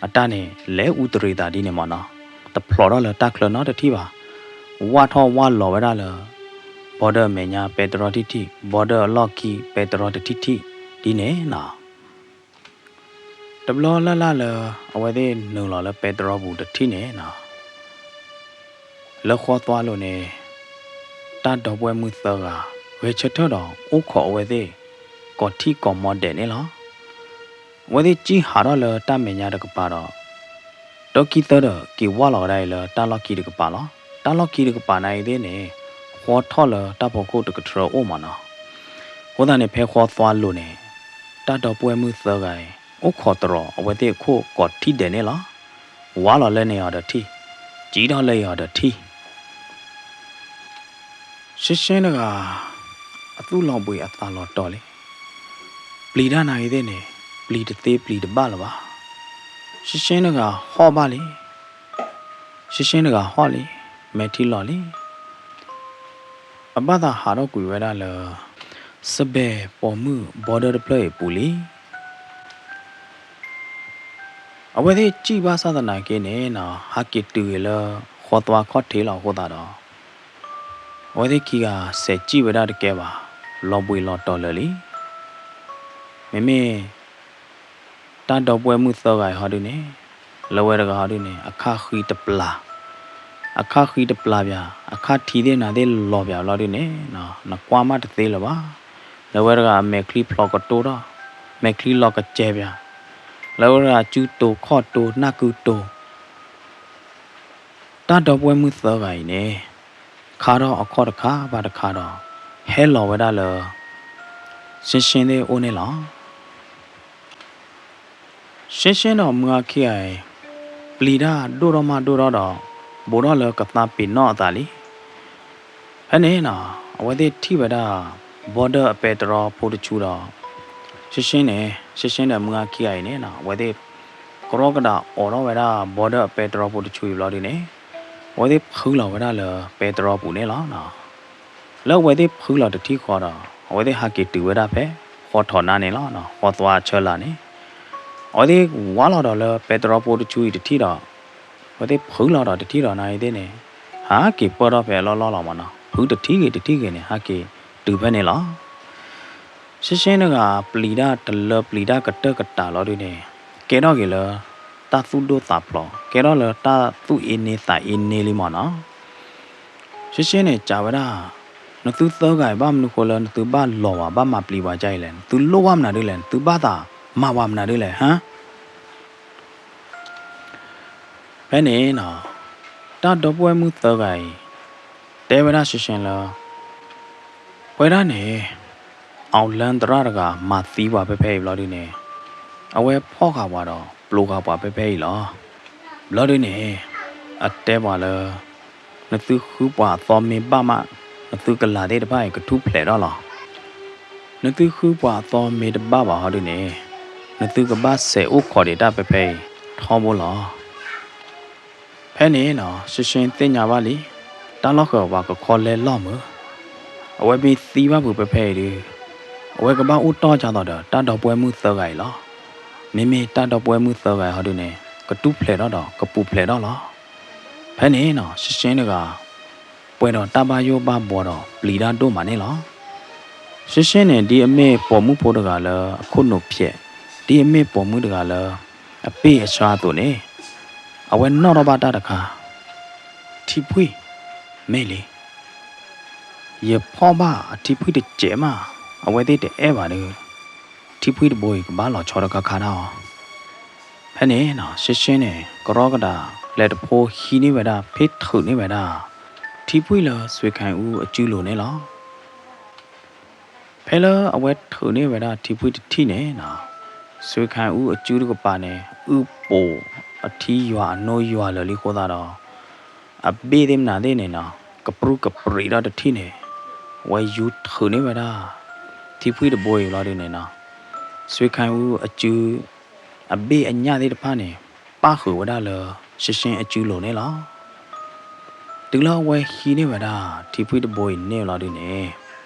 အတၢ်န့ၣ် လဲၤအူတရံးသးဒ်န့ၣ်မ့ၢ်နီၤ, တဖျိးထီၣ်လၢတၢ်ချၢနီတထံၣ်ဘၣ်. ဝၢ်ထီၣ်ဝၢ်လီၤဝဲဒၣ်လၢ border အမဲာ်ညါပဲတြီထံၣ်ထံၣ်, border အလီၢ်ခံပဲတြီတထံၣ်ထံၣ်ဒ်န့ၣ်နီၤ. တဘျီလၢ်လၢ်လၢ အဝဲသ့ၣ်နုာ်လီၤလၢပဲတြီပူၤတထံၣ်န့ၣ်နီၤ လၢဃီသွါလိၤန့ၣ် တၢ်ဒီပုၢ်ဝဲၢ်မုၣ်သၢဂၤ ဂဲၤဆၢထၢၣ်ဒီးအိၣ်ခိးအဝဲသ့ၣ် ကိးထံၣ်ကိးမီဒဲးန့ၣ်လီၤ. အဝဲသ့ၣ်စံၣ်ဟးထီၣ်လၢတၢ်မဲာ်ညါတကပၤဒီး ဒီခံသၢဒီးက့ၤဝၢ်လီၤကဒါအံၤလၢတၢ်လီၢ်ခံတကပၤလီၤ. တၢ်လီၢ်ခံတကပၤန့ၣ်အံၤသ့ၣ်န့ၣ် ဃီထီၣ်လၢတၢ်ဖီခိၣ်တကထြၢအိၣ်မ့ၢ်နီၤ. အဃိသတးန့ၣ် ဖဲဃီသွါလိၤန့ၣ် တၢ်ဒီပုၢ်ဝဲၢ်မုၣ်သၢဂၤအံၤ အိၣ်ခိးတရီၤအဝဲသ့ၣ်အခိၣ်ကိးထံၣ်ဒဲးန့ၣ်လီၤ. ဝၢ်လီၤလၢန့ၣ်အီၤဒီးထံၣ်, စံၣ်ထီၣ်လၢအံၤအီၤဒီးထံၣ် ရှင်းရှင်းတဂၤ အသူၣ်လီၤဘှံးအသးလီၤတီၤလံ. ပျံၤတၢ်နၤအံၤသ့ၣ်န့ၣ် ပျံၤတသ့ပျံၤတဘၣ်လၢၤဘၣ်. ရှင်းရှင်းတဂၤဟီၣ်ဘၣ်လံ. ရှင်းရှင်းတဂၤဟီၣ်လံ, မဲာ်ထံလီၤလံ. အဘၣ်သးဟးထီၣ်ကွံာ်ဝဲဒၣ်လၢ စဘဲၣ်ပိာ်မုၣ် border တဖျၢၣ်အံၤအပူၤလံ. အဝဲသ့ၣ်စံၣ်ဘၣ်ဆၣ်သနာ်က့န့ၣ်နီၤ ဟးက့ၤတုၤဂ့ၤလၢ ဃီသွါခီၣ်ထံးလီၤအဃိသတးဒီး အဝဲသ့ၣ်ခံဂၤစဲးစံၣ်ဝဲဒၣ်တကဲဘၣ်, လီၤဘှံးလီၤတီၤလၢာ်လံ. မ့မ့ၢ် တၢ်ဒီပုၢ်ဝဲၢ်မုၣ်သၢဂၤအံၤဟီဒုန့ၣ် လၢဝဲတဂၤဟီဒုန့ၣ် အခၣ်ဃံတပျၢ်, အခၣ်ဃံတပျၢ်ပၠး, အခၣ်ထံသ့ၣ်နၤသ့ၣ်လီၤပၠးလီၤဒုန့ၣ် နကွၢ်မးတသ့လၢၤဘၣ်. လၢဝဲတဂၤအမဲာ်ချံဖျိးကတိၢ်ထီၣ်, မဲာ်ချံလီၤကစဲၤပၠး, လၢဝဲတဂၤစုတိၤခီၣ်တိၤနၢ်ကုတိၤ တၢ်ဒီပုၢ်ဝဲၢ်မုၣ်သၢဂၤအံၤန့ၣ် ခါထီၣ်အခီၣ်တခါဘၣ်တခါဒီး ဟဲလီၤဝဲဒၣ်လၢ ရှင်းရှင်းသ့ၣ်အိၣ်န့ၣ်လီၤ. ရှင်းရှင်းဒီးမုၢ်အခံဂၤအံၤ ပျံၤတၢ်ဒိၣ်ထီၣ်မးဒိၣ်ထီၣ်ဒီး ဘူးထီၣ်လၢကသါပ့ၤနီၣ်အသးလံ. ဖဲန့ၣ်နီၤ အဝဲသ့ၣ်ထံၣ်ဝဲဒၣ် border အပဲတြီဖိတဆူဒီး ရှင်းရှင်းန့ၣ် ရှင်းရှင်းဒီးမုၢ်အခံဂၤအံၤန့ၣ်နီၤ အဝဲသ့ၣ် ကရီကဒးအိးထီၣ်ဝဲဒၣ် border အပဲတြီဖိတဆူအံၤဘျီဒုန့ၣ် အဝဲသ့ၣ်ဖုလီၤဝဲဒၣ်လၢပဲတြီပူၤန့ၣ်လီၤ. လၢအဝဲသ့ၣ်ဖုလီၤတထံၣ်ဃီဒီး အဝဲသ့ၣ်ဟးက့ၤတုၤဝဲဒၣ်ဖဲ ဃီထီးနါန့ၣ်လီၤ. ဃီသွါဆၢလၢ်န့ၣ် အဝဲသ့ၣ်ဝးလီၤဒီးလၢပဲတြီဖိတဆူအံၤတထံၣ်ဒီး အဝဲသ့ၣ်ဖုလီၤဒီးတထံၣ်ဒီးနါအံၤသ့ၣ်န့ၣ် ဟးက့ၤပၢၢ်ထီၣ်ဖဲအလီၢ်လီၢ်လီၤမးနီၤ. ဖုတထံၣ်ဂ့ၤတထံၣ်ဂ့ၤန့ၣ် ဟးက့ၤတုၤဖဲန့ၣ်လီၤ. ရှင်းရှင်းတဂၤ ပျံၤတၢ်တလၢပျံၤတၢ်ကတၢၢ်ကတၢၢ်လီၤဒုန့ၣ် ကဲထီၣ်က့ၤလၢ တၢ်သူၣ်ဒိၣ်သးဖျိး ကဲထီၣ်လၢတၢ်သူၣ်အ့န့သးအ့န့လံမးနီၤ. ရှင်းရှင်းန့ၣ် ကးဝဲဒၣ် နသုသၢဂၤအံၤ ဘၣ်မနုၤဃိလၢနသုဘၣ်လီၤဝဲ ဘၣ်မၤပျံၤဝဲဒ်အံၤလဲၣ်, နသုလိၣ်ဝဲမနုၤဒုလဲၣ်, နသုဘၣ်သးမၤဝဲမနုၤဒုလဲၣ်, ဟါ ဖဲန့ၣ်နီၤ တၢ်ဒီပုၢ်ဝဲၢ်မုၣ်သၢဂၤအံၤ တဲဝဲဒၣ်ရှင်းရှင်းလၢ ပဝဲဒၣ်န့ၣ် အောင်လင်း သရၣ်တဂၤ မၤသံပှၤဖဲဖဲအံၤဘျီဒုန့ၣ် အဝဲဖီၣ်ဃာ်ပှၤဒီး ပျိးဃာ်ပှၤဖဲဖဲအံၤလီၤ. ဘျီဒုန့ၣ် အတဲပှၤလၢ နသုဃုပှၤအသီမ့ၢ်ဘၣ်မး နသုကလၤသ့ၣ်တဖၣ်အံၤ ကထူၣ်ဖျဲးထီၣ်လီၤ. နသုဃုပှၤအသီမ့ၢ်တဘၣ်ဘၣ်ဟီဒုန့ၣ် နသုကဘၣ်စဲးအိၣ်ခိးဒံးတၢ်ဖဲဖဲအံၤ ထီဘိလီၤ. ဖဲန့ၣ်နီၤ ရှင်းရှင်းသ့ၣ်ညါဘၣ်လံ တၢ်လီၢ်ဃၢၤပှၤကခီလဲလီၢ်မုာ်, အဝဲမ့ၢ်သံဘၣ်ဖုးဖဲဖဲအံၤဒု အဝဲကဘၣ်အိၣ်တီၢ်ကသိးဒီး တၢ်ဒီပုၢ်ဝဲၢ်မုၣ်သၢဂၤအံၤလီၤ. မ့မ့ၢ်တၢ်ဒီပုၢ်ဝဲၢ်မုၣ်သၢဂၤအံၤဟီဒုန့ၣ် ကထူၣ်ဖျဲးထီၣ်ဒီး ကပူၤဖျဲးထီၣ်လီၤ. ဖဲန့ၣ်နီၤ ရှင်းရှင်းတဂၤ ပှဲၤဒီးတၢ်ဘၣ်ယိၣ်ဘၣ်ဘှီဒီး ပျံၤတၢ်ဒိၣ်မးန့ၣ်လီၤ. ရှင်းရှင်းန့ၣ် ဒ်အမ့ၢ်ပိာ်မုၣ်ဖိတဂၤလၢအခိၣ်နူာ်ဖျဲး, ဒ်အမ့ၢ်ပိာ်မုၣ်တဂၤလၢ အပ့ၢ်အဆှါအသိးန့ၣ် အဝဲနီၣ်ထီၣ်ဘၣ်တၢ်တခါ, ထံဖှံၣ်, မ့ၢ်လံ ယဖီၣ်ဘၣ်အထံဖှံၣ်တစဲးမး, အဝဲသ့ၣ်တအဲၣ်ဘၣ်ဒီး ထံဖှံၣ်တဘိအံၤကဘၣ်လီၤဆီတခါခါတၢ်အီၤ. ဖဲန့ၣ်နီၤ ရှင်းရှင်းန့ၣ် ကရီကဒး လဲၤတဖိဟံးန့ၢ်ဝဲဒၣ် ဖ့ထုးန့ၢ်ဝဲဒၣ် ထံဖှံၣ်လၢစွ့ခါအူအစုလိၤန့ၣ်လီၤ. ဖဲလၢအဝဲထုးန့ၢ်ဝဲဒၣ်ထံဖှံၣ်တထံၣ်န့ၣ်နီၤ, စွ့ခါအူအစုတကပၤန့ၣ် အုၣ်ပိာ်အထံယွၤအနိယွၤလၢာ်လံအဃိသတးဒီး အဘ့ၣ်သ့ၣ်မနုၤသ့ၣ်န့ၣ်နီၤ, ကပြုၢ်ကပြီးဒီးတထံၣ်န့ၣ်, အဝဲယူၤထုးန့ၢ်ဝဲဒၣ် ထံဖှံၣ်တဘိအံၤဘျီဒုန့ၣ်နီၤ, စွ့ခါအူအစု အဘ့ၣ်အညၣ်သ့ၣ်တဖၣ်န့ၣ် ပၣ်ဃုာ်ဝဲဒၣ်လၢ ရှ့ရှ့အစုလိၤန့ၣ်လီၤ. တုၤလၢအဝဲဟံးန့ၢ်ဝဲဒၣ် ထံဖှံၣ်တဘိအံၤန့ၣ်လီၤဒုန့ၣ်,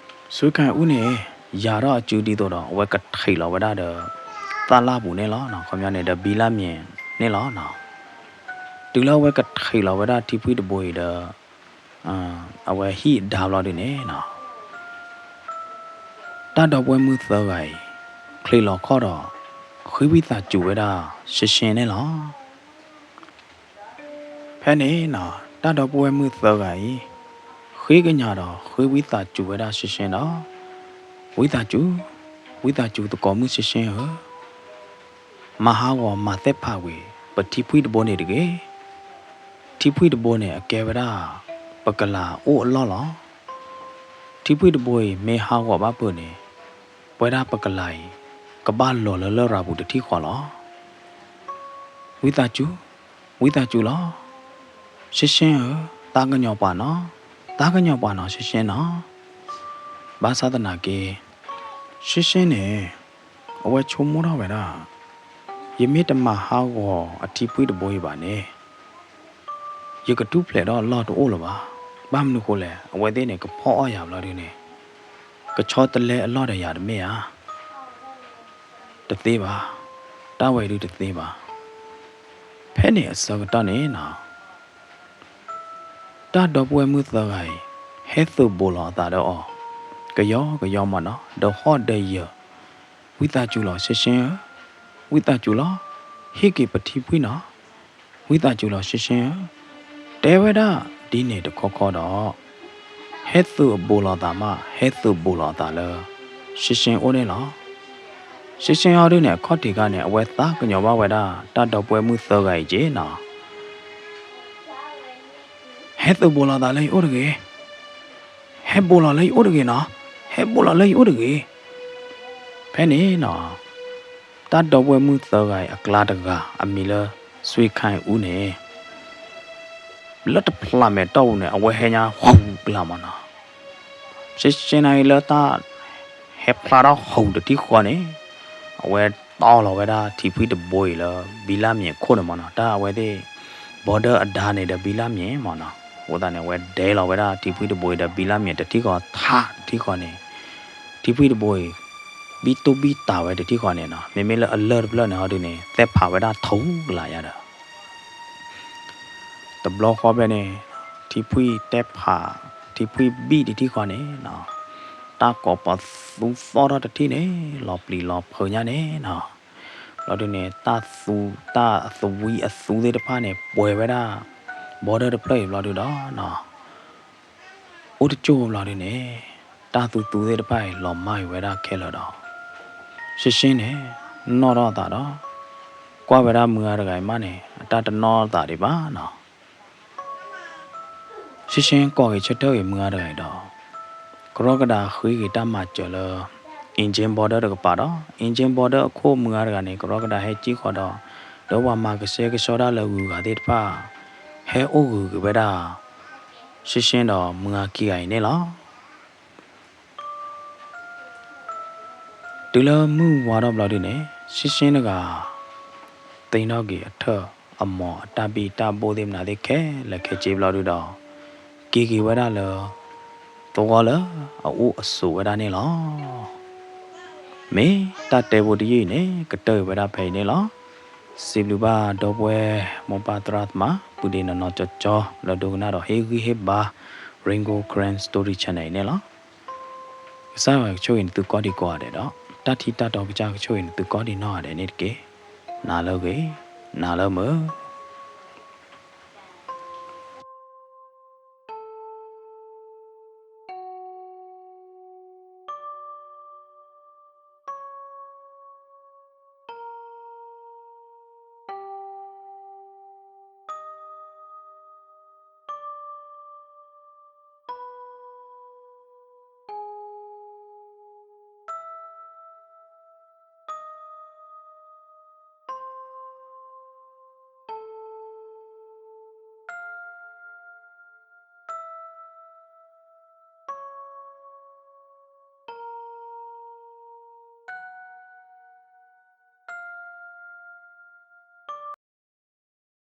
စွ့ခါအူန့ၣ် ယၤထီၣ်အစုဒ်သိးဒီး အဝဲကထံးလီၤဝဲဒၣ်ဒီး သၣ်လၣ်ပူၤန့ၣ်လီၤ. ခီပညီန့ၣ်ဒီး ဘံလၢမ့ၤန့ၣ်လီၤ. တုၤလၢအဝဲကထံးလီၤဝဲဒၣ်ထံဖှံၣ်တဘိအံၤဒီး အဝဲဟံၣ်အဒါဘျီဒုန့ၣ်နီၤ, တၢ်ဒီပုၢ်ဝဲၢ်မုၣ်သၢဂၤအံၤ ချံးလီၤခီၣ်ဒီး ဃ့ဝံသးစူၤဝဲဒၣ် ရှ့ရှ့န့ၣ်လီၤ. ဖဲန့ၣ်နီၤ, တၢ်ဒီပုၢ်ဝဲၢ်မုၣ်သၢဂၤအံၤ ဃ့ကညးဒီး ဃ့ဝံသးစူၤဝဲဒၣ်ရှ့ရှ့ဒီး, ဝံသးစူၤ, ဝံသးစူၤသကိးမုၣ်ရှ့ရှ့ဧၢ, မၤဟးဂီၤမၤသ့ၣ်ဖးကွံာ် ပထံဖှံၣ်တဘိန့ၣ်တဂ့ၤ. ထံဖှံၣ်တဘိန့ၣ် အကဲဝဲဒၣ် ပကလၤအိၣ်အလီၢ်လီၤ. ထံဖှံၣ်တဘိအံၤ မ့ၢ်ဟးဂီၤဘၣ်ဖုးန့ၣ် ပဝဲဒၣ်ပကလၤအံၤ ကဘၣ်လီၤလၢလရာ်ပူၤတထံၣ်ဃီလီၤ. ဝံသးစူၤ, ဝံသးစူၤလီၤ. ရှ့ရှ့ဧၢ, သးကညီၤပှၤနီၤ, သးကညီၤပှၤနီၤ ရှ့ရှ့နီၤ. ဘၣ်ဆၣ်သနာ်က့ ရှ့ရှ့န့ၣ် အဝဲဆိကမိၣ်ထီၣ်ဝဲဒၣ်, ယမ့ၢ်တမၤဟးဂီၤအထံဖှံၣ်တဘိအံၤဘၣ်န့ၣ် ယကထူၣ်ဖျဲးဒီးအလီၢ်တအိၣ်လၢၤဘၣ်. ဘၣ်မနုၤဃိလဲၣ်, အဝဲသ့ၣ်န့ၣ် ကဖီၣ်အီၣ်ယၤဘျီဒုန့ၣ်, ကဆီတလဲအလီၢ်ဒီးယၤတမ့ၢ်ဧါ. တသ့ဘၣ်, တၢ်ဝဲဒုတသ့ဘၣ်. ဖဲန့ၣ်အဆၢကတီၢ်န့ၣ်နီၤ, တၢ်ဒီပုၢ်ဝဲၢ်မုၣ်သၢဂၤအံၤ ဟဲသုးဘူးလီၤအသးဒီးအီၤ ကယီကယီမးနီၤ, ဒီးဟီၣ်ဒီးယၢၤ, ဝံသးစူၤလီၤ ရှ့ရှ့ဧၢ, ဝံသးစူၤလီၤ, ဟ့ၣ်က့ၤပထံဖှံၣ်နီၤ, ဝံသးစူၤလီၤ ရှ့ရှ့ဧၢ, တဲဝဲဒၣ်ဒ်န့ၣ်တခီခီဒီး ဟဲသုးဘူးလီၤသးမး ဟဲသုးဘူးလီၤအသးလၢ ရှ့ရှ့အိၣ်န့ၣ်လီၤ. ရှ့ရှ့အီၤဒုန့ၣ် အခီၣ်ထံးခါန့ၣ် အဝဲသးကညီၤဘၣ်ဝဲဒၣ် တၢ်ဒီပုၢ်ဝဲၢ်မုၣ်သၢဂၤအံၤက့နီၤ, ဟဲသုးဘူးလီၤသးလၢယအိၣ်တဂ့ၤ, ဟဲဘူးလီၤလၢယအိၣ်တဂ့ၤနီၤ, ဟဲဘူးလီၤလၢယအိၣ်တဂ့ၤ. ဖဲန့ၣ်နီၤ, တၢ်ဒီပုၢ်ဝဲၢ်မုၣ်သၢဂၤအံၤအကျါတဂၤ အမံၤလၢ စွ့ခါအူန့ၣ် လၢတဖျးမဲာ်တီၢ်ပူၤန့ၣ် အဝဲဟဲညါဟူးကလာ်မးနီၤ. ရှ့ရှ့န့ၣ်အံၤလၢတၢ် ဟဲဖျါထီၣ်ဟူးတထံၣ်ဃီန့ၣ် အဝဲတီၢ်လီၤဝဲဒၣ်ထံဖှံၣ်တဘိအံၤလၢ ဘံလၢမ့ၤအခိၣ်န့ၣ်မးနီၤ. တၢ်အဝဲသ့ၣ် border အဒါန့ၣ်ဒီးဘံလၢမ့ၤမးနီၤ. အဃိသတးန့ၣ် အဝဲဒဲလီၤဝဲဒၣ်ထံဖှံၣ်တဘိအံၤဒီးဘံလၢမ့ၤတထံၣ်ဃီထးတထံၣ်ဃီန့ၣ် ထံဖှံၣ်တဘိအံၤ ဘံၣ်တူၢ်ဘံၣ်တၢ်ဝဲတထံၣ်ဃီန့ၣ်နီၤ. မ့မ့ၢ်လၢအလၢၢ်တဖျၢၣ်န့ၣ်ဟီဒုန့ၣ် သဲဖးဝဲဒၣ်ထူကလာ်ယၤဒီး တဘျီဃီဖဲန့ၣ် ထံဖှံၣ်တဲဖး ထံဖှံၣ်ဘံၣ်တထံၣ်ဃီန့ၣ်နီၤ, တၢ်ကိးပသူသီၣ်ထီၣ်တထံၣ်န့ၣ် လီၤပျံၤလီၤဖုးညါန့ၣ်နီၤ. ဘျီဒုန့ၣ် တၢ်သူ တၢ်သဝံအသူသ့ၣ်တဖၣ်န့ၣ် ပှဲၤဝဲဒၣ် border တဖျၢၣ်အံၤဘျီဒုဒီးနီၤ အိၣ်တကၠိၢ်ဘျီဒုန့ၣ် တၢ်သူသူသ့ၣ်တဖၣ်အံၤ လီၤမၢ်အံၤဝဲဒၣ်ခဲလၢာ်ဒီး ရှ့ရှ့န့ၣ် နီၣ်ထီၣ်အသးဒီး ကွၢ်ဝဲဒၣ်မုၢ်ဂၤတဂၤအံၤမးန့ၣ် အတၢ်တနီၣ်အသးဒံးဘၣ်နီၤ. ရှ့ရှ့ကိးက့ၤဆၢထၢၣ်က့ၤမုၢ်ဂၤတဂၤအံၤဒီး ကရီကဒးဃ့က့ၤတၢ်မၤစၢၤလၢ engine border တကပၤဒီး engine border အခိၣ်မုၢ်ဂၤတဂၤန့ၣ် ကရီကဒးဟဲကံၣ်ဃီဒီး ဒီးပှၤမၤကဆှဲကဆှီတၢ်လၢဂုၤဂၤသ့ၣ်တဖၣ် ဟဲအိၣ်ဂုၤက့ၤဝဲဒၣ် ရှ့ရှ့ဒီးမုၢ်ဂၤခံဂၤအံၤန့ၣ်လီၤ. တုၤလၢမုၢ်ဝါထီၣ်ဘျီဒုန့ၣ် ရှ့ရှ့တဂၤ သ့ၣ်နီၣ်က့ၤအထၢၣ်အမီၤအတၢ်ဘံၣ်တၢ်ဘိၣ်သ့ၣ်မနုၤသ့ၣ်ခဲလၢာ်ခဲဆ့ဘျီဒုဒီး က့ၤက့ၤဝဲဒၣ်လၢ သဝီလၢအအိၣ်အဆိးဝဲဒၣ်န့ၣ်လီၤ. မ့ၢ်တၢ်တဲဖိတယုၢ်အံၤန့ၣ် ကတၢၢ်အံၤဝဲဒၣ်ဖဲအံၤန့ၣ်လီၤ. စံးဘျုးဘၣ်ဒီပုၢ်ဝဲၢ်မိၢ်ပၢ်သရၣ်သမါ ပုၢ်ဒ့နီၢ်နီၢ်ကၠီကၠီ လၢဒိကနၣ်ဒီးဟ့ၣ်ဂံၢ်ဟ့ၣ်ဘါ Rain Gold Karen Story Channel အံၤန့ၣ်လီၤ. ကစၢ်ယွၤကဆိၣ်ဂ့ၤနသုကိးဒံကိးဂၤဒဲးဒီး တၢ်ထံတၢ်တီကစၢ်ကဆိၣ်ဂ့ၤနသုကိးဒံနီၢ်ဂၤဒဲးန့ၣ်တက့ၢ်. နၤလၢဂ့ၤ, နၤလၢမုာ်